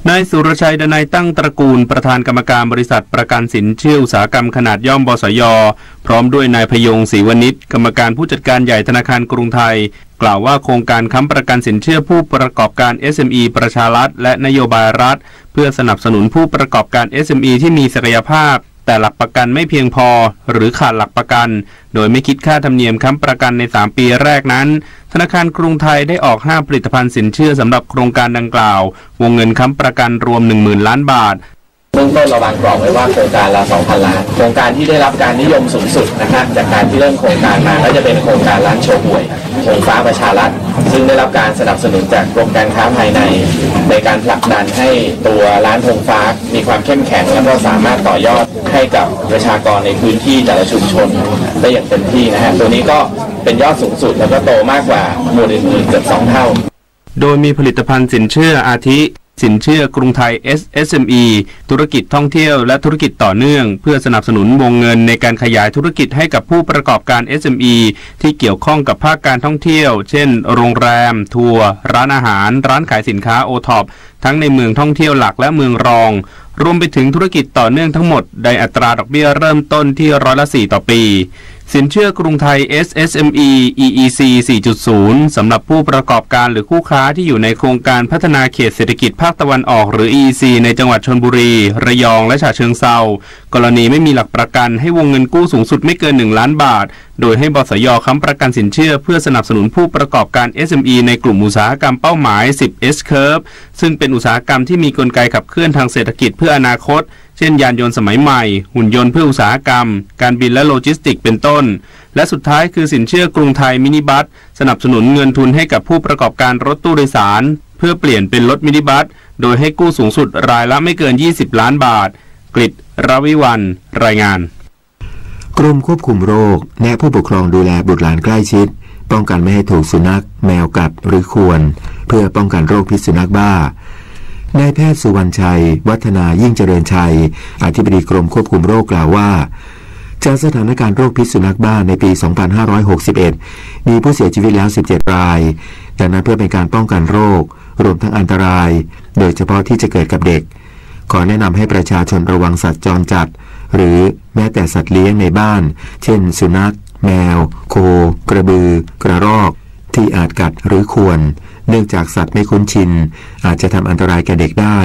นายสุรชัย ดนัยตั้งตระกูล ประธานกรรมการบริษัทประกันสินเชื่ออุตสาหกรรมขนาดย่อม บสย พร้อมด้วยนายพยงษ์ ศรีวณิช กรรมการผู้จัดการใหญ่ธนาคารกรุงไทย กล่าวว่าโครงการค้ำประกันสินเชื่อผู้ประกอบการ เอสเอ็มอี ประชารัฐ และนโยบายรัฐ เพื่อสนับสนุนผู้ประกอบการ เอสเอ็มอี ที่มีศักยภาพ แต่หลักประกันไม่เพียงพอ หรือขาดหลักประกัน โดยไม่คิดค่าธรรมเนียมค้ำประกันใน สาม ปีแรกนั้น ธนาคารกรุงไทยได้ออก ห้า ผลิตภัณฑ์สินเชื่อสำหรับโครงการดังกล่าว วงเงินค้ำประกันรวม หนึ่งหมื่น ล้านบาท เบื้องต้นเราวางกรอบไว้ว่าโครงการละ สองพัน ล้าน โครงการที่ได้รับการนิยมสูงสุดนะครับ จากการที่เริ่มโครงการมาก็จะเป็นโครงการร้านโชห่วย ธงฟ้าประชารัฐ ซึ่งได้รับการสนับสนุนจากกรมการค้าภายใน ในการผลักดันให้ตัวร้านธงฟ้ามีความเข้มแข็ง แล้วก็สามารถต่อยอดให้กับประชากรในพื้นที่แต่ละชุมชนได้อย่างเต็มที่นะฮะ ตัวนี้ก็เป็นยอดสูงสุด แล้วก็โตมากกว่าหมวดอื่นๆเกือบสองเท่า โดยมีผลิตภัณฑ์สินเชื่ออาทิ สินเชื่อกรุงไทย เอสเอ็มอี ธุรกิจท่องเที่ยว และธุรกิจต่อเนื่อง เพื่อสนับสนุนวงเงินในการขยายธุรกิจให้กับผู้ประกอบการ เอสเอ็มอี ที่เกี่ยวข้องกับภาคการท่องเที่ยว เช่น โรงแรม ทัวร์ ร้านอาหาร ร้านขายสินค้า โอท็อป ทั้งในเมืองท่องเที่ยวหลักและเมืองรอง รวมไปถึงธุรกิจต่อเนื่องทั้งหมด ในอัตราดอกเบี้ยเริ่มต้นที่ร้อยละสี่ต่อปี สินเชื่อกรุงไทย เอสเอ็มอี อีอีซี สี่จุดศูนย์ สำหรับผู้ประกอบการหรือคู่ค้าที่อยู่ในโครงการพัฒนาเขตเศรษฐกิจภาคตะวันออก หรือ อีอีซี ในจังหวัดชลบุรี ระยอง และฉะเชิงเทรา กรณีไม่มีหลักประกันให้วงเงินกู้สูงสุดไม่เกิน หนึ่งล้านบาท โดยให้ บสย ค้ำประกันสินเชื่อเพื่อสนับสนุนผู้ประกอบการ เอสเอ็มอี ในกลุ่มอุตสาหกรรมเป้าหมาย สิบ เอส Curve ซึ่งเป็นอุตสาหกรรมที่มีกลไกขับเคลื่อนทางเศรษฐกิจเพื่ออนาคต เช่น ยานยนต์สมัยใหม่ หุ่นยนต์เพื่ออุตสาหกรรม การบินและโลจิสติกส์เป็นต้น และสุดท้ายคือสินเชื่อกรุงไทยมินิบัส สนับสนุนเงินทุนให้กับผู้ประกอบการรถตู้โดยสาร เพื่อเปลี่ยนเป็นรถมินิบัส โดยให้กู้สูงสุดรายละไม่เกิน ยี่สิบ ล้านบาท กฤษ รวิวัลย์ รายงาน กรมควบคุมโรคแนะผู้ปกครองดูแลบุตรหลานใกล้ชิด ป้องกันไม่ให้ถูกสุนัขแมวกัดหรือข่วน เพื่อป้องกันโรคพิษสุนัขบ้า นายแพทย์สุวรรณชัย วัฒนายิ่งเจริญชัย อธิบดีกรมควบคุมโรคกล่าวว่า จากสถานการณ์โรคพิษสุนัขบ้าในปี สองพันห้าร้อยหกสิบเอ็ด มีผู้เสียชีวิตแล้ว สิบเจ็ด ราย ดังนั้นเพื่อเป็นการป้องกันโรค รวมทั้งอันตราย โดยเฉพาะที่จะเกิดกับเด็ก ขอแนะนำให้ประชาชนระวังสัตว์จรจัด หรือแม้แต่สัตว์เลี้ยงในบ้าน เช่น สุนัข แมว โค กระบือ กระรอก ที่อาจกัดหรือข่วน เนื่องจากสัตว์ไม่คุ้นชิน อาจจะทำอันตรายแก่เด็กได้